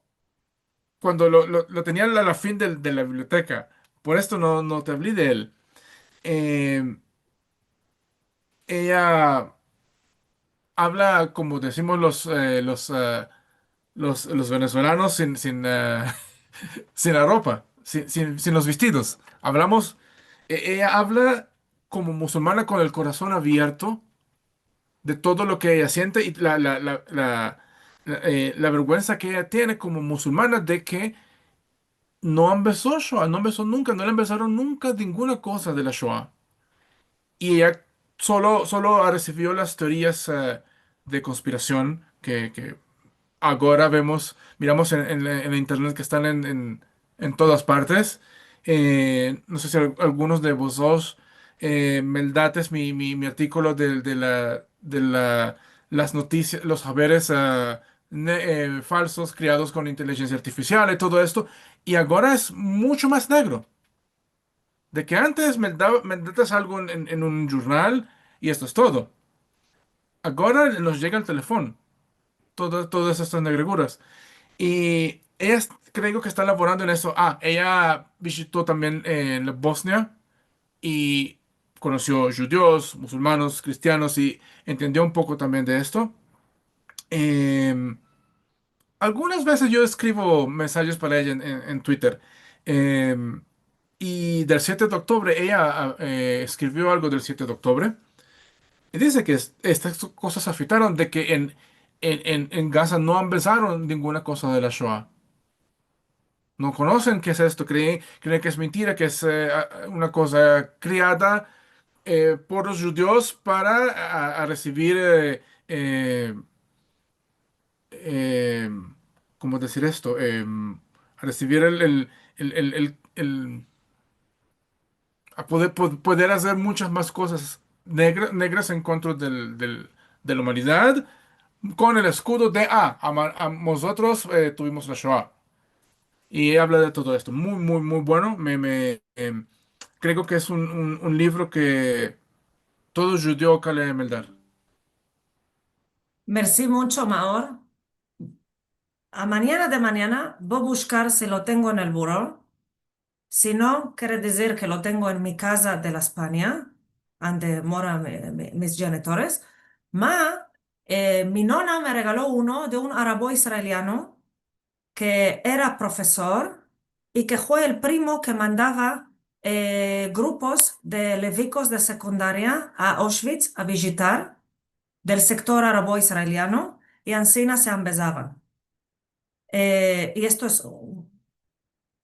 Kuando lo, lo, lo tenia a la, la fin del, de la biblioteka, por esto no, no te avli de el. Eh, eya avla, komo dizimos los, eh, los, eh, los, los venezuelanos, sin, sin, eh, sin la ropa, sin, sin, sin los vestidos. Avlamos, e-, eya avla komo musulmana kon el korason avierto de todo lo ke eya siente i la, la, la, la, la, eh, la verguensa ke eya tiene komo musulmana de ke no empeso Shoa, no empeso nunka, no le empesaron nunka ninguna koza de la Shoa. I eya solo, solo resivio las teorias, eh, de konspirasion ke, ke agora vemos, miramos en, en, en la internet ke estan en, en, en todas partes. Eh, no se si al-, algunos de vozotros, eh, meldates mi, mi, mi artikolo de, de la, de la, las notisias, los haberes, ah, ne-, eh, falsos kreados kon intelijensia artifisial i todo esto. I agora es mucho mas negro. De ke antes melda-, meldates algo en, en, en un jurnal i esto es todo. Agora mos yega al telefon toda-, todas estas negreguras. I Eya es-, kreo ke esta lavorando en esto. A, eya vizito tambien, eh, la Bosnia i konosio djudios, musulmanos, kristianos i entendio un poko tambien de esto. Em, algunas vezes yo eskrivo mensajes para eya en, en, en Twitter. Em, i del siete de oktubre, eya, a, eh, eskrivio algo del siete de oktubre. I dize ke es-, estas kozas afektaron de ke en, en, en, en Gaza no ambezaron ninguna koza de la Shoa. No konosen ke es esto, kreen, kreen ke es mentira, ke es, eh, a, una koza kreada, eh, por los djudios para a, a resivir, eh, eh, eh, komo dizir esto? Em, a resivir el, el, el, el, el, el, a poder, po-, poder azer munchas mas kozas negra-, negras en kontra del, del, de la umanidad, kon el eskudo de, a, a ma-, a, mozotros, eh, tuvimos la Shoa. I avla de todo esto. Muy, muy, muy bueno. Me, me, em, kreo ke es un, un, un livro ke todo djudio kale meldar. Mersi muncho, Maor. A manyana de manyana vo bushkar si lo tengo en el buro. Si no, kere dizir ke lo tengo en mi kaza de la Espanya, ande mora mi, mi, mis djenitores. Ma, eh, mi nona me regalo uno de un arabo israeliano ke era profesor i ke fue el primo ke mandava, eh, grupos de livrikos de sekundaria a Auschwitz a vijitar, del sektor arabo israeliano, i ansina se ambezavan. Eh, i esto es,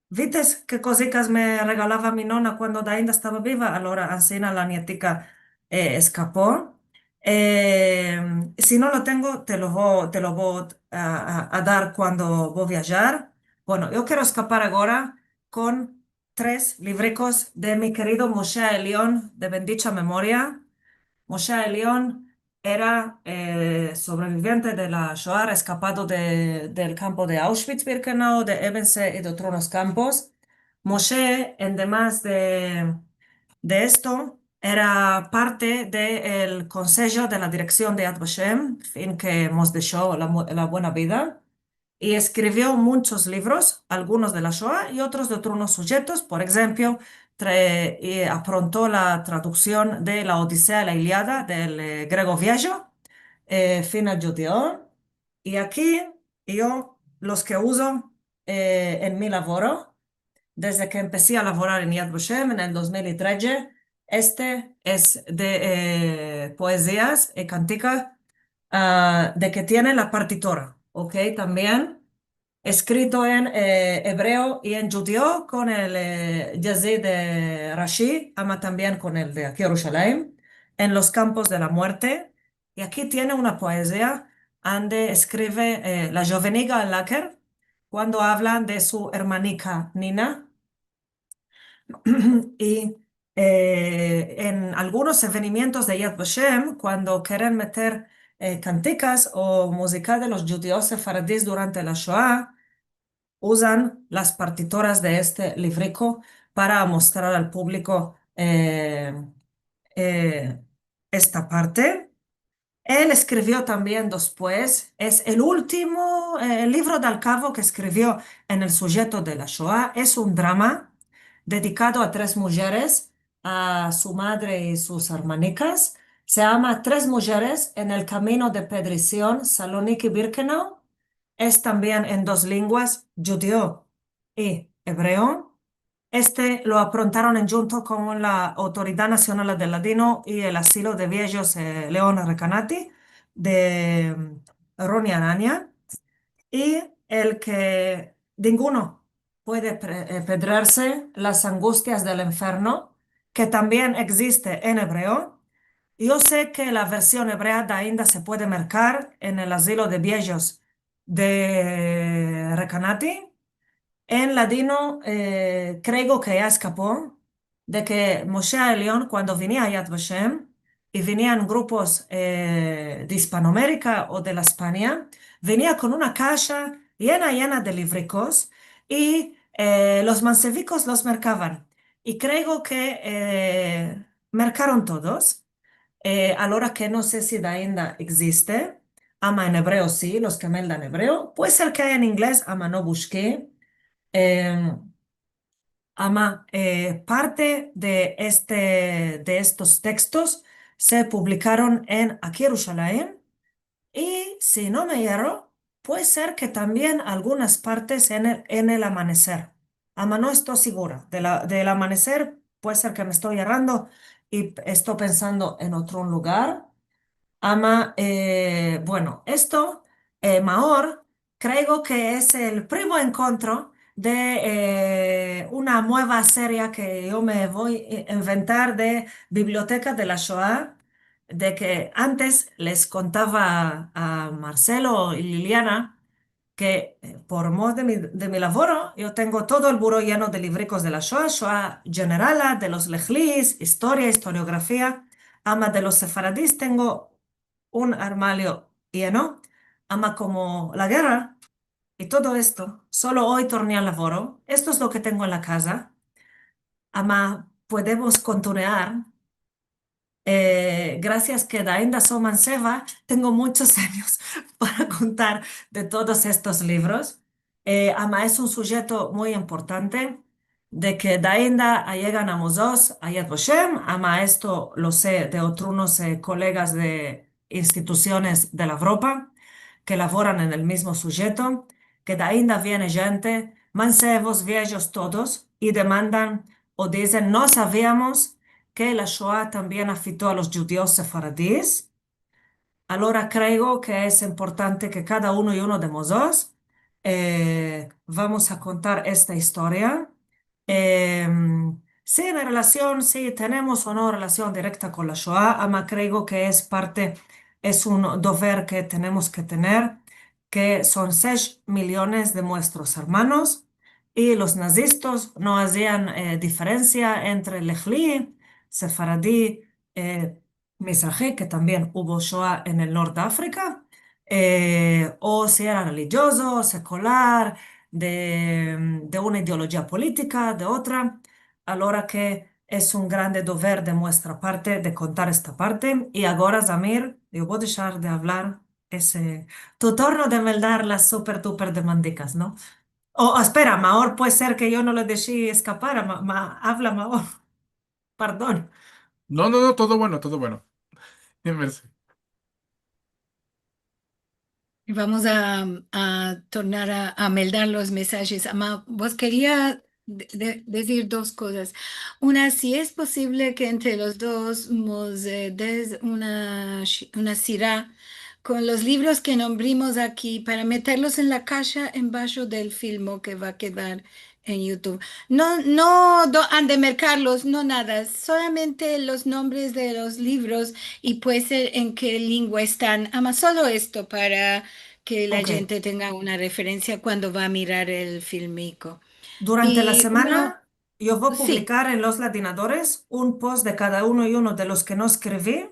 vites ke kozikas me regalava mi nona kuando ainda estava biva, alora ansina la nietika, eh, eskapo. Eh, si no lo tengo, te lo vo, te lo vo a, a, a dar kuando vo viajar. Bueno, yo kero eskapar agora kon tres livrikos de mi kerido Moshe Elion, de bendicha memoria. Moshe Elion era, eh, sovreviviente de la Shoa, eskapado de, del kampo de Auschwitz-Birkenau, de Ebensee i de otros kampos. Moshe, en demas de, de esto, era parte del konsejo de la direksion de Yad Vashem, fin ke mos desho la mu-, la buena vida. I eskrivio munchos livros, algunos de la Shoa i otros de otros sujetos. Por enshemplo, tra-, i apronto la traduksion de la Odisea i la Iliada del, eh, grego viejo, eh, fin al djudeo. I aki yo los ke uzo, eh, en mi lavoro, desde ke empesi a lavorar en Yad Vashem en el dos mil i tredje, este es de, eh, poezias i kantikas, a, de ke tiene la partitura, ok? Tambien eskrito en, eh, ebreo i en djudeo kon el, eh, Yazid, eh, Rashi, ama tambien kon el de aki Yerushalayim, en los kampos de la muerte. I aki tiene una poezia ande eskrive, eh, la Joveniga Laker, kuando avla de su ermanika Nina. I, eh, en algunos evenimientos de Yad Vashem, kuando keren meter, eh, kantikas o muzika de los djudios sefaradis durante la Shoa, uzan las partituras de este livriko para mostrar al publiko, eh, eh, esta parte. El eskrivio tambien despues, es el ultimo, eh, livro de al kavo ke eskrivio en el sujeto de la Shoa. Es un drama dedikado a tres mujeres, a su madre i sus ermanikas. Se yama Tres mujeres en el kamino de pedresion, Saloniki-Birkenau. Es tambien en dos lenguas, djudeo i ebreo. Este lo aprontaron endjunto kon la Autoridad Nasional del Ladino i el Azilo de Viejos, eh, Leon Recanati, de, mm, Roni Aranya, i el ke ninguno puede pre-, eh, pedrerse, Las angustias del inferno, ke tambien egziste en ebreo. Yo se ke la version ebrea dainda se puede merkar en el Azilo de Viejos de Recanati. En ladino, eh, kreo ke ya eskapo, de ke Moshe Elion, kuando venia a Yad Vashem, i venian grupos, eh, de Hispanoamerika o de la Espanya, venia kon una kasha yena, yena de livrikos, i, eh, los mansevikos los merkavan. I kreo ke, eh, merkaron todos, eh, alora ke no se si dainda egziste, ama en ebreo si, los ke meldan ebreo. Puede ser ke ay en inglez, ama no bushki. Em, ama, eh, parte de este, de estos tekstos se publikaron en Aki Yerushalayim, i si no me yerro, puede ser ke tambien algunas partes en el, en El Amaneser. Ama no esto sigura. De la, de El Amaneser, puede ser ke me esto yerrando i esto pensando en otro lugar. Ama, eh, bueno, esto, eh, Maor, kreigo ke es el primo enkontro de, eh, una mueva seria ke yo me vo a inventar de biblioteka de la Shoa, de ke antes les kontava a Marcelo i Liliana ke, eh, por mor de mi, de mi lavoro, yo tengo todo el buro yeno de livrikos de la Shoa, Shoa generala, de los Lehlis, istoria, istoriografia, ama de los sefaradis tengo un armalio yeno, ama komo la gerra i todo esto, solo oy torni al lavoro, esto es lo ke tengo en la kaza, ama podemos kontinuar. Eh, grasias ke dainda so manseva, tengo munchos anyos para kontar de todos estos livros. Eh, ama es un sujeto muy importante, de ke dainda ayegan a mozotros, a Yad Vashem, ama esto lo se de otrunos, eh, kolegas de institusiones de la Evropa ke lavoran en el mizmo sujeto, ke dainda viene djente, mansevos, viejos, todos, i demandan o dizen, no saviamos ke la Shoa tambien afekto a los djudios sefaradis. Alora kreigo ke es importante ke kada uno i uno de mozotros, eh, vamos a kontar esta istoria. Em, si, en relasion, si tenemos o no relasion direkta kon la Shoa, ama kreigo ke es parte, es un dover ke tenemos ke tener, ke son sesh miliones de muestros ermanos, i los nazistas no azian, eh, diferensia entre Lehli, sefaradi, eh, mizrahi, ke tambien uvo Shoa en el nort de Afrika, eh, o si era relijiozo, o sekular, de, de una ideolojia politika, de otra, alora ke es un grande dover de muestra parte de kontar esta parte. I agora, Zamir, yo vo a deshar de avlar es tu turno de meldar las super duper demandikas, no? O, o, espera, Maor, puede ser ke yo no le deshi eskapar, ma, ma, avla, Maor. Pardon. No, no, no, todo bueno, todo bueno. Mersi. Vamos a, a tornar a, a meldar los mesajes. Ama, vos keria de, de, dizir dos kozas. Una, si es posivle ke entre los dos mos, eh, des una, shi- una sira kon los livros ke nombrimos aki para meterlos en la kasha embasho del filmo ke va a kedar en YouTube. No, no do- han de merkarlos, no nada, solamente los nombres de los livros i puede ser en ke lingua estan. Ama solo esto para ke la djente tenga una referensia kuando va a mirar el filmiko. Durante la semana yo vo a publikar en Los Ladinadores un post de kada uno i uno de los ke no eskrivi,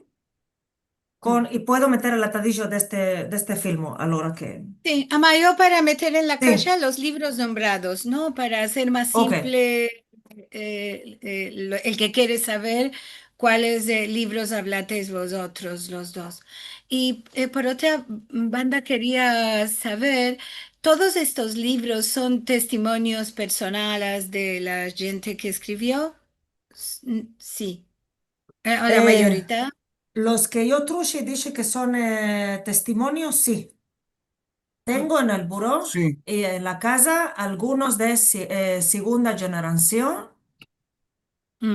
kon, i puedo meter el atadijo de este, de este filmo, alora ke... Si, ama yo para meter en la kasha los livros nombrados, no? Para azer mas simple, eh, eh, lo- el ke kere saver kuales, eh, livros avlates vozotros los dos. I, eh, por otra banda keria saver, todos estos livros son testimonios personales de la djente ke eskrivio? S- n- si. Eh, o la mayorita. Los ke yo trushi, dishi ke son, eh, testimonios, si. Tengo en el buro i en la kaza algunos de si- eh, segunda jenerasion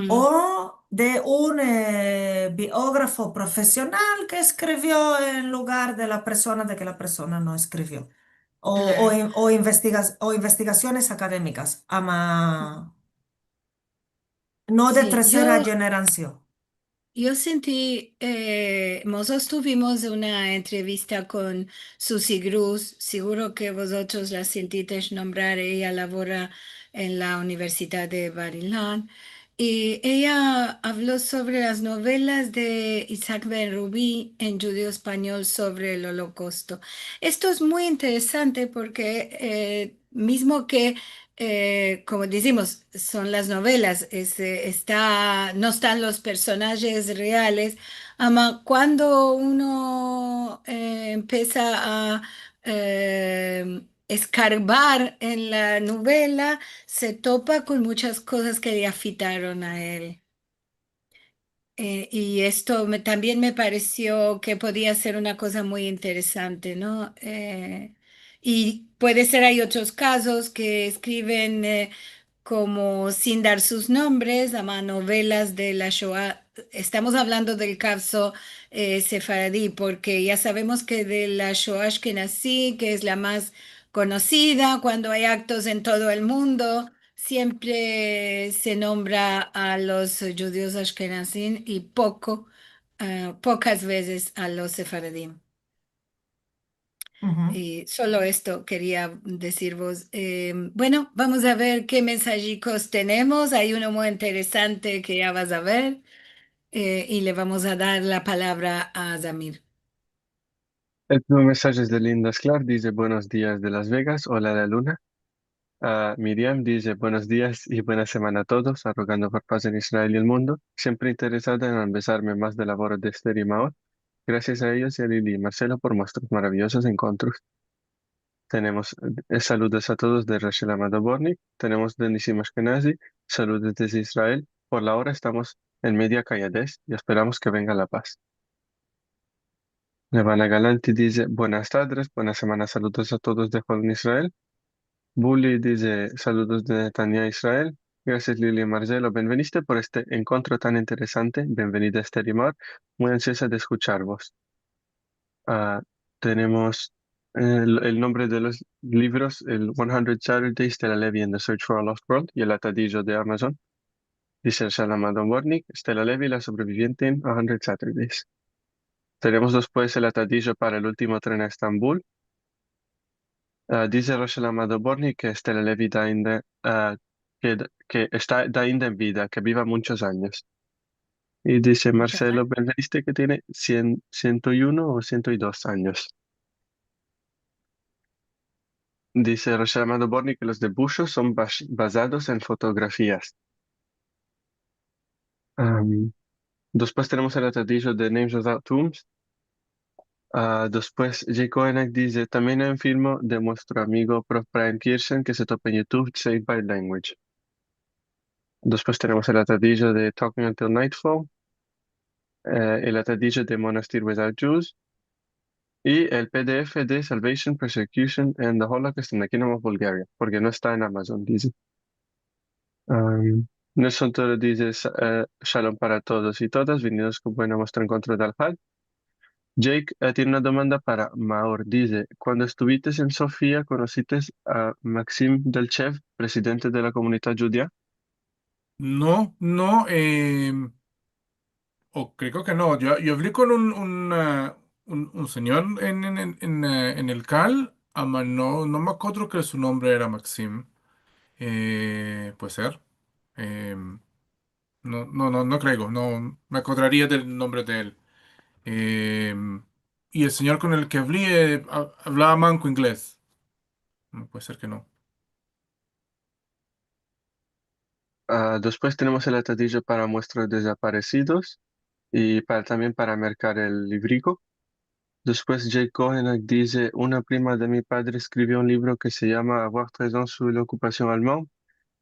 o de un, eh, biografo profesional ke eskrivio en lugar de la persona de ke la persona no eskrivio. O, o in- o investigas- o investigasiones akademikas, ama no de tersera jenerasion. Yo sinti, eh, mozotros tuvimos una entrevista kon Susi Gruss, siguro ke vozotros la sintitesh nombrar, eya lavora en la Universidad de Bar Ilan, i eya avlo sovre las novelas de Isaac Ben Rubi en djudeo-espanyol sovre el Olokausto. Esto es muy interesante porke, eh, mizmo ke, eh, komo dizimos, son las novelas, es, eh, esta, no estan los personajes reales, Ama kuando uno, eh, empesa a, eh, eskarbar en la novela, se topa kon munchas kozas ke le afektaron a el. Eh, i esto me, tambien me paresio ke podia ser una koza muy interesante, no? Eh, i puede ser, ay otros kazos ke eskriven, eh, komo sin dar sus nombres, ama novelas de la Shoa. Estamos avlando del kavzo, eh, sefaradi, porke ya savemos ke de la Shoa ashkenazi, ke es la mas konosida, kuando ay aktos en todo el mundo, siempre se nombra a los djudios ashkenazim i poko, eh, pokas vezes a los sefaradim. I solo esto keria dizirvos. Eh, bueno, vamos a ver ke mensajikos tenemos. Ay uno muy interesante ke ya vas a ver. Eh, i le vamos a dar la palavra a Zamir. El primo mensaje es de Linda Sklar, dize: "Buenos dias de Las Vegas, ola la luna." Ah, Miriam dize: "Buenos dias i buena semana a todos, arogando por paz en Israel i el mundo. Siempre interesada en ambezarme mas del lavoro de Ester i Maor. Grasias a eyos i a Lili i Marselo por muestros maraviyozos enkontros." Tenemos, eh, saludos a todos de Rachel Amado Bortnick. Tenemos de Nisim Ashkenazi, saludos desde Israel. Por la ora estamos en media kayades i esperamos ke venga la paz. Levana Galanti dize: "Buenas tadres, buena semana, saludos a todos de Holon, Israel." Buli dize: "Saludos de Netanya, Israel. Grasias, Lili i Marselo. Benveniste por este enkontro tan interesante. Benvenida, Ester i Maor. Muy ansioza de eskucharvos." Ah, tenemos, eh, el, el nombre de los livros, el One Hundred Saturdays, Stella Levy and the Search for a Lost World, i el Atadijo de Amazon. Dize Rachel Amado Bortnick, Stella Levy, la sobreviviente en A Hundred Saturdays. Tenemos despues el Atadijo para el ultimo tren a Estambul. Ah, dize Rachel Amado Bortnick ke Stella Levy da inda, ah, ke, ke esta, da inda en vida, ke biva munchos anyos. I dize Marselo Benveniste ke tiene sien, siento i uno o siento i dos anyos. Dize Rachel Amado Bortnick ke los dibushos son bas-, bazados en fotografias. Am, despues tenemos el Atadijo de Names Without Tombs. Ah, despues Jay Kohenak dize: "Tambien ay un filmo de muestro amigo prof Brian Kirsten ke se topa en YouTube, Saved by Language." Despues tenemos el Atadijo de Talking Until Nightfall, eh, el Atadijo de Monastir Without Jews, i el PDF de Salvation, Persecution, and the Holocaust in the Kingdom of Bulgaria, porke no esta en Amazon, dize. Am, Nelson Toro dize: "Sa-, eh, shalom para todos i todas, venidos kon buena a muestro enkontro del Hag." Jake, eh, tiene una demanda para Maor. Dize: "Kuando estuvites en Sofia, konosites a Maksim Delchev, presidente de la komunidad djudia?" No, no, em, o kreo ke no. Yo, yo avli kon un, un, ah, un, un sinyor en, en, en, en, eh, en el kal, ama no, no me akodro ke su nombre era Maksim. Eh, puede ser. Em, no, no, no, no kreo, no me akodraria del nombre de el. Em, i el sinyor kon el ke avli, eh, a-, avlava manko inglez. Mm, puede ser ke no. Ah, despues tenemos el atadijo para muestros dezaparesidos i para, tambien para merkar el livriko. Despues Jake Kohenak dize: "Una prima de mi padre eskrivio un livro ke se yama Avoir treize ans sous l'occupation allemande,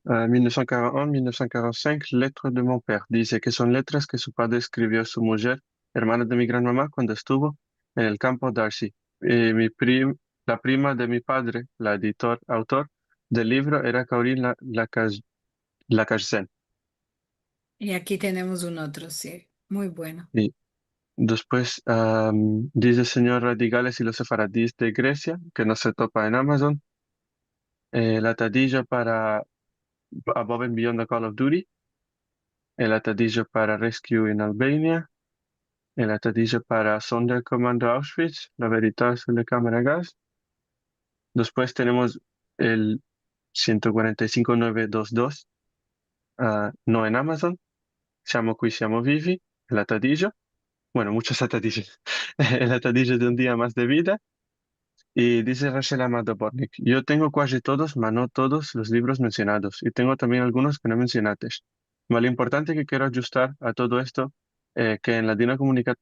ah, mil novesientos kuarenta i un, mil novesientos kuarenta i sink, Lettres de mon père." Dize ke son letras ke su padre eskrivio a su mujer, ermana de mi gran mama, kuando estuvo en el kampo Darcy. I mi prim-, la prima de mi padre, la editor, autor del livro, era Corinne La-, Lacaz-, Lacazzen. I aki tenemos un otro, si. Muy bueno. I despues, am, dize Senyora Digales i los sefaradis de Gresia, ke no se topa en Amazon. El atadijo para Above and Beyond the Call of Duty. El atadijo para Rescue in Albania. El atadijo para Sonderkommando Auschwitz, La vérité sur les caméras à gaz. Despues tenemos el siento kuarenta i sinko nueve dos dos, ah, no en Amazon. Siamo qui, siamo vivi, el atadijo. Bueno, munchos atadijos. El atadijo de Un dia mas de vida. I dize Rachel Amado Bortnick: "Yo tengo kuaji todos, ma no todos los livros mensionados, i tengo tambien algunos ke no mensionates. Ma lo importante ke kero adjustar a todo esto, eh, ke en Ladinokomunika-,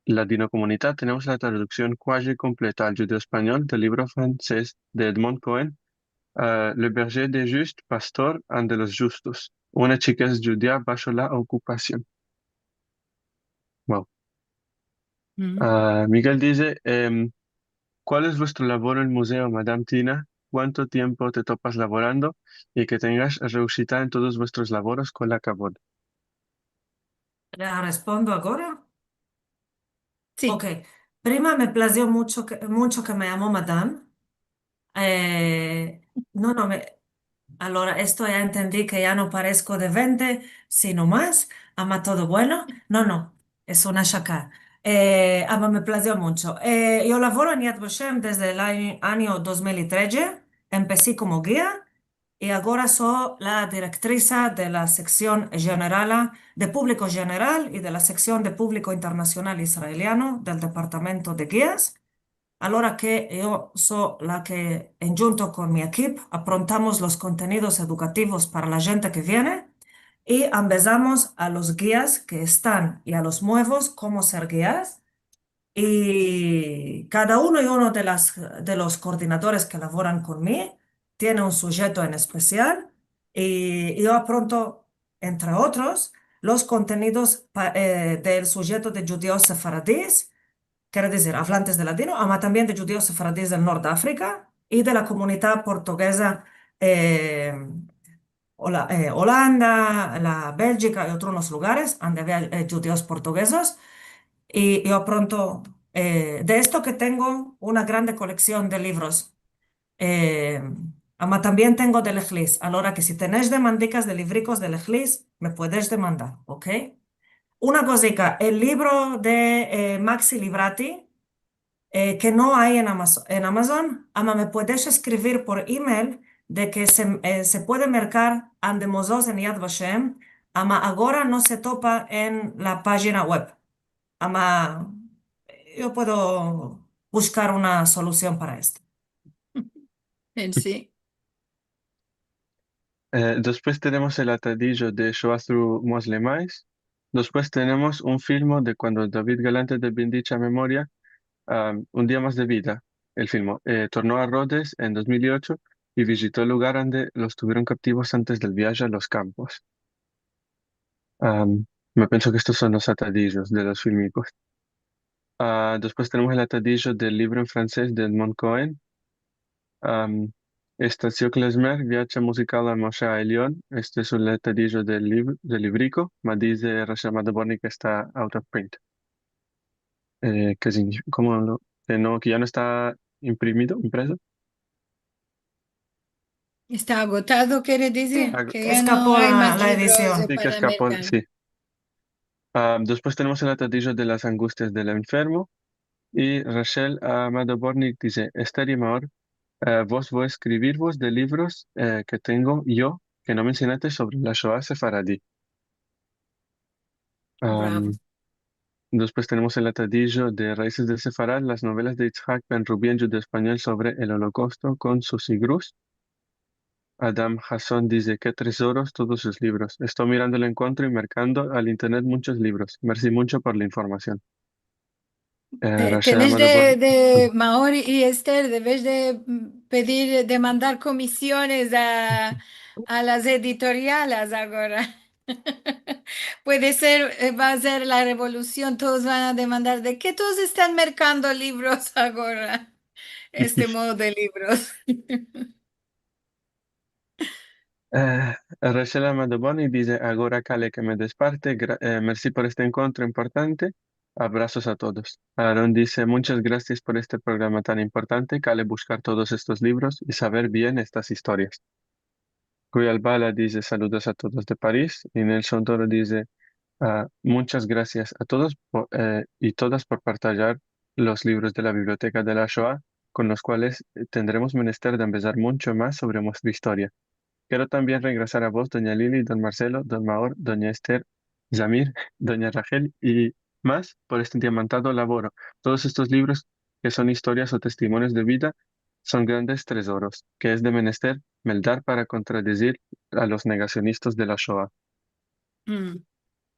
ladinokomunidad, tenemos la traduksion kuaji kompleta al djudeo-espanyol del livro fransez de Edmond Cohen, eh, Le berger des justes, Pastor ande los djustos, una chikez djudia basho la okupasion. Wow. Mm. Ah, Miguel dize, em, "Kual es vuestro lavoro en muzeo, Madam Tina? Kuanto tiempo te topas lavorando? I ke tengas reushita en todos vuestros lavoros, kol akavod." La respondo agora? Si. Ok. Prima, me plazio muncho ke, muncho ke me yamo Madam. Eh, no, no, me, alora, esto ya entendi ke ya no paresko de vente, sino mas, ama todo bueno. No, no, es una shaka. Eh, ama me plazio muncho. Eh, yo lavoro en Yad Vashem desde el anyo, anyo dos mil i tredje. Empesi komo gia i agora so la direktrisa de la seksion jenerala de publiko jeneral i de la seksion de publiko internasional israeliano del departamento de gias. Alora ke yo so la ke, endjunto kon mi ekip, aprontamos los kontenidos edukativos para la djente ke viene i ambezamos a los gias ke estan i a los muevos komo ser gias. I kada uno i uno de las, de los koordinadores ke lavoran kon mi tiene un sujeto en espesial i yo apronto, entre otros, los kontenidos pa-, eh, del sujeto de djudios sefaradis, kere dizir, avlantes de ladino, ama tambien de djudios sefaradis del nort de Afrika i de la komunidad portugeza, eh, Ola-, eh, Olanda, la Beljika i otros lugares ande avia, eh, djudios portugezos. I yo apronto, eh, de esto ke tengo una grande koleksion de livros. Eh, ama tambien tengo del Ehlis. Alora ke si tenesh demandikas de livrikos del Ehlis, me puedesh demandar, ok? Una kozika, el livro de, eh, Maxi Librati, eh, ke no ay en Amaz-, en Amazon, ama me puedesh eskrivir por email de ke se, eh, se puede merkar ande mozos en Yad Vashem, ama agora no se topa en la pajina web. Ama yo puedo bushkar una solusion para esto. En si. Eh, despues tenemos el atadijo de Shoah through Muslim Eyes. Despues tenemos un filmo de kuando David Galante, de bendicha memoria, am, Un dia mas de vida, el filmo. Eh, torno a Rodes en dos mil i ocho i vijito el lugar ande los tuvieron kaptivos antes del viaje a los kampos. Am, me penso ke estos son los atadijos de los filmikos. Ah, despues tenemos el atadijo del livro en fransez de Edmond Cohen. Am, Estasio Klezmer, Viaje muzikal a Moshe Elion. Este es un atadijo del liv-, del livriko, ma dize Rachel Madabornik ke esta out of print. Eh, ke signif-, komo lo, ke no, ke ya no esta imprimido, impreso? Esta agotado, kere dizir ke ya no ay mas livros para merkar. Eskapo la edision. Si, ke eskapo, si. Ah, despues tenemos el atadijo de las angustias del enfermo. I Rachel, ah, Madabornik dize, Esther i Maor, eh, vos vo a eskrivirvos de livros, eh, ke tengo yo, ke no mensionaste sovre la Shoah sefaradi. Bravo. Am, despues tenemos el atadijo de Raizes de Sefarad, las novelas de Itzhak Ben Rubi en djudeo-espanyol sovre el Olokausto kon Susi Gruss. Adam Hasson dize, ke trezoros todos sus livros. Esto mirando el enkontro i merkando al internet munchos livros. Mersi muncho por la informasion. Eh, Rachel, tenesh de, de, Maor i Esther, devesh de, mm, pedir, demandar komisiones a, a las editoriales agora. Puede ser, eh, va a ser la revolusion, todos van a demandar de ke todos estan merkando livros agora, este modo de livros. Eh, Rachel Madabornik dize, agora kale ke me desparte, gra-, eh, mersi por este enkontro importante, abrasos a todos. Aaron dize, munchas grasias por este programa tan importante, kale bushkar todos estos livros i saver bien estas istorias. Kuyal Bala dize, saludos a todos de Paris, i Nelson Toro dize, ah, munchas grasias a todos po-, eh, i todas por partajar los livros de la Biblioteka de la Shoah, kon los kuales, eh, tendremos menester de ambezar muncho mas sovre muestra istoria. Kero tambien regresar a vos, donya Lili, don Marcelo, don Maor, donya Esther, Zamir, donya Rachel i mas por este diamantado lavoro. Todos estos livros ke son istorias o testimonios de vida son grandes trezoros ke es de menester meldar para kontradizir a los negasionistas de la Shoah. Mm.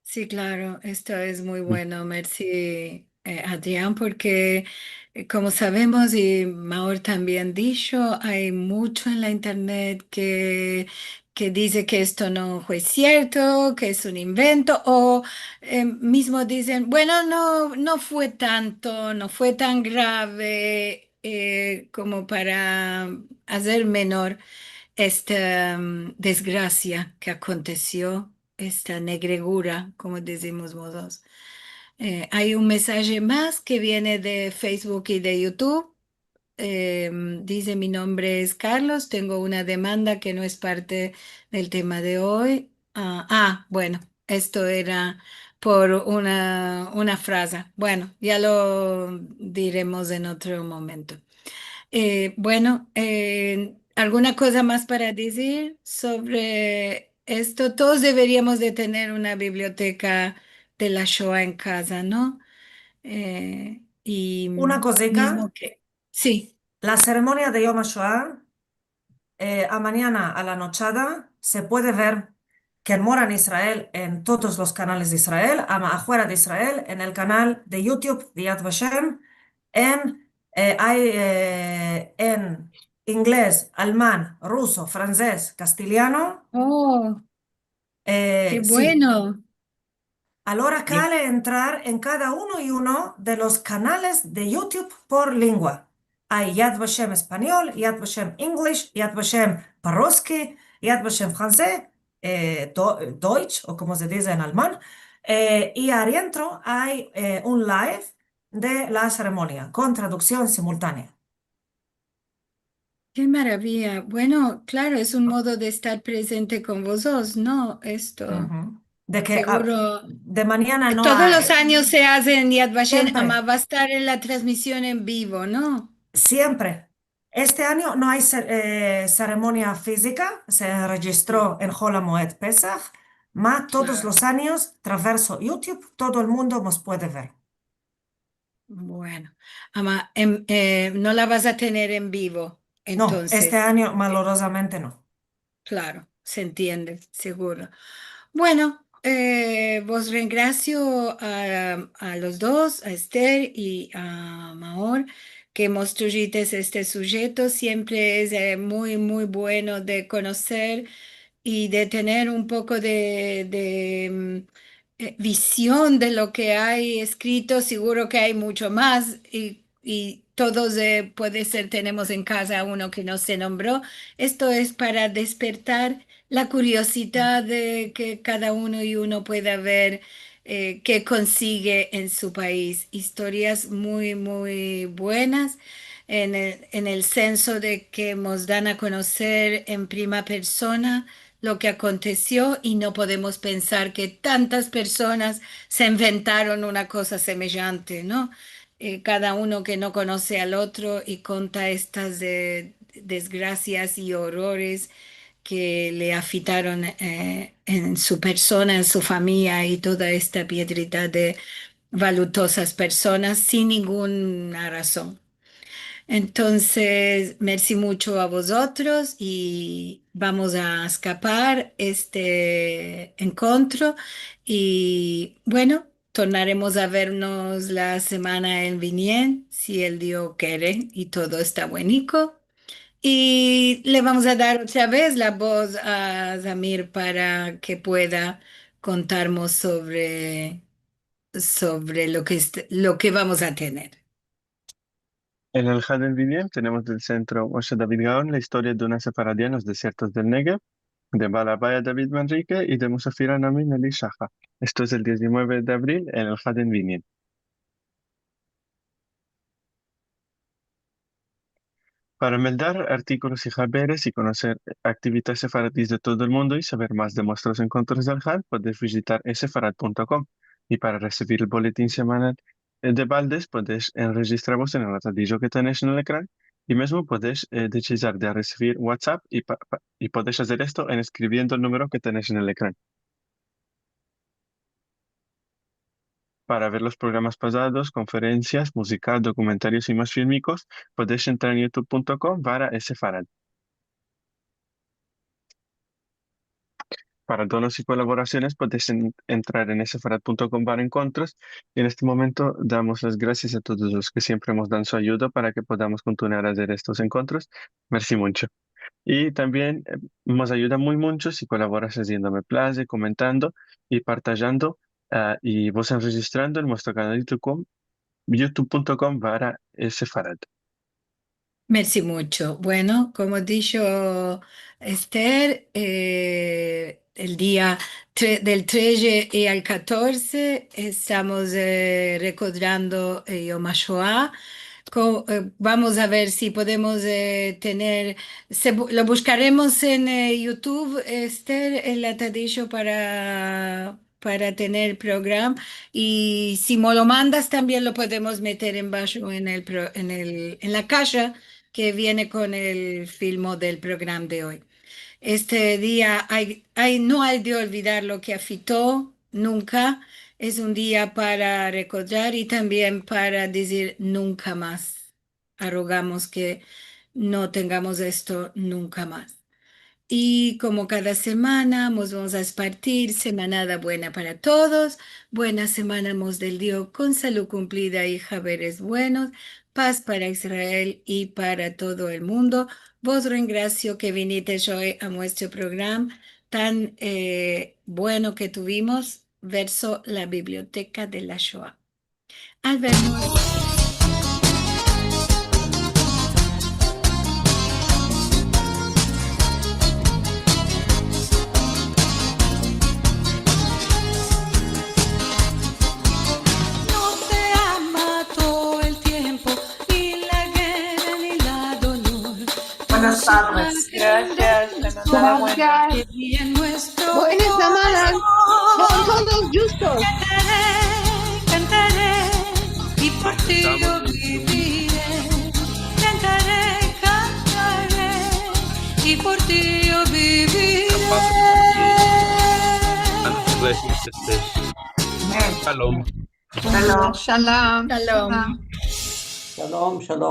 Si, klaro, esto es muy bueno. Mersi, eh, Adrian, porke, eh, komo savemos, i Maor tambien disho, ay muncho en la internet ke, ke dize ke esto no fue sierto, ke es un invento, o, eh, mizmo dizen, bueno, no, no fue tanto, no fue tan grave, eh, komo para azer menor esta, mm, desgrasia ke akontesio, esta negregura, komo dizimos mozotros. Eh, ay un mensaje mas ke viene de Facebook i de YouTube. Em, dize, mi nombre es Carlos, tengo una demanda ke no es parte del tema de oy. Ah, ah, bueno, esto era por una, una fraza. Bueno, ya lo diremos en otro momento. Eh, bueno, eh, alguna koza mas para dizir sovre esto? Todos deveriamos de tener una biblioteka de la Shoa en kaza, no? Eh, i Una kozika. Mizmo ke, si. La seremonia de Yom HaShoah, eh, amanyana a la anochada se puede ver ken mora en Israel en todos los kanales de Israel, ama afuera de Israel, en el kanal de YouTube de Yad Vashem, en, eh, ay, eh, en inglez, alman, ruso, franzes, kastelyano. Oh, eh, ke si. Bueno. Alora kale entrar en kada uno i uno de los kanales de YouTube por lengua. Ay Yad Vashem espanyol, Yad Vashem English, Yad Vashem pa ruski, Yad Vashem franzes, eh, do-, Deutsch, o komo se dize en alman, eh, i adientro ay, eh, un live de la seremonia kon traduksion simultanea. Ke maraviya. Bueno, klaro, es un modo de estar prezente kon vozotros, no? Esto. Uhu. De ke, ah, seguro, de manyana no todos los anyos se aze en Yad Vashem, siempre, ama va a estar en la transmision en vivo, no? Siempre. Este anyo no ay se-, eh, seremonia fizika, se rejistro en Hol HaMoed Pesah, ma todos los anyos, traverso YouTube, todo el mundo mos puede ver. Bueno, ama, em, eh, no la vas a tener en vivo, entonses. No, este anyo, malorozamente, no. Klaro, se entiende, seguro. Bueno, eh, vos rengrasio a, a los dos, a Esther i a Maor, ke mos trujitesh este sujeto. Siempre es, eh, muy, muy bueno de konoser i de tener un poko de, de, mm, eh, vizion de lo ke ay eskrito. Seguro ke ay muncho mas i, i todos, eh, puede ser, tenemos en kaza uno ke no se nombro. Esto es para despertar la kuriozidad de ke kada uno i uno pueda ver, eh, ke konsigue en su pais. Istorias muy, muy buenas en el, en el senso de ke mos dan a konoser en prima persona lo ke akontesio i no podemos pensar ke tantas personas se inventaron una koza semejante, no? Eh, kada uno ke no konose al otro i konta estas, eh, desgrasias i orores ke le afitaron, eh, en su persona, en su famiya i toda esta piedrita de valutozas personas sin ninguna razon. Entonses, mersi muncho a vozotros i vamos a eskapar este enkontro i, bueno, tornaremos a vermos la semana en vinien, si el Dio kere i todo esta bueniko. I le vamos a dar otra vez la voz a Zamir para ke pueda kontarmos sovre, sovre lo ke est-, lo ke vamos a tener. En el Had en Vinien tenemos del Sentro Moshe David Gaon la istoria de una sefaradiya en los desiertos del Negev, de Balabaya David Manrique i de musafira Naomi Nelly Shahar. Esto es el diecinueve de abril en el Had en Vinien. Para meldar artikolos i haberes i konoser aktivitas sefaradis de todo el mundo i saver mas de muestros enkontros del Had, podesh vizitar esefarad punto kom. I para resivir el boletin semanal, eh, de baldes, podesh, eh, rejistravos en el atadijo ke tenesh en el ekran, i mezmo podesh, eh, dechizar de resivir WhatsApp i pa-, pa-, i podesh azer esto en eskriviendo el numero ke tenesh en el ekran. Para ver los programas pasados, konferensias, muzika, dokumentarios i mas filmikos, podesh entrar en youtube punto kom barra esefarad. para donos i kolaborasiones, podesh en-, entrar en sefarad punto kom barra enkontros. I en este momento damos las grasias a todos los ke siempre mos dan su ayuda para ke podamos kontinuar a azer estos enkontros. Mersi muncho. I tambien, eh, mos ayuda muy muncho si kolaboras aziendome plazer, komentando i partajando, ah, i vos enrejistrando en muestro kanal de YouTube, youtube punto com barra sefarad. Mersi muncho. Bueno, komo disho Ester, eh, el dia tre-, del treze i al katorze estamos, eh, rekodrando, eh, Yom HaShoah. Co-, eh, vamos a ver si podemos, eh, tener, se bu-, lo bushkaremos en, eh, YouTube, Ester, el atadisho para para tener program. I si mo lo mandas, tambien lo podemos meter en basho en el pro-, en el, en la kaja ke viene kon el filmo del program de oy. Este dia ay, ay, no ay de olvidar lo ke afekto nunka. Es un dia para rekodrar i tambien para dizir nunka mas. Arogamos ke no tengamos esto nunka mas. I komo kada semana, mos vamos a espartir semanada buena para todos. Buena semana mos del Dio kon salud kumplida i haberes buenos. Pas para Israel i para todo el mundo. Vos rengrasio ke vinitesh oy a muestro program tan, eh, bueno ke tuvimos, verso la Biblioteka de la Shoah. Al vermos. No te ama todo el tiempo, ni la guerra, ni la dolor. Buenas tardes. Grasias, semanada buena. Buenas semanas. Kon todos djustos. Kantare, kantare, i por ti yo bivire. Kantare, kantare, i por ti yo bivire. Shalom. Shalom. Shalom. Shalom, shalom.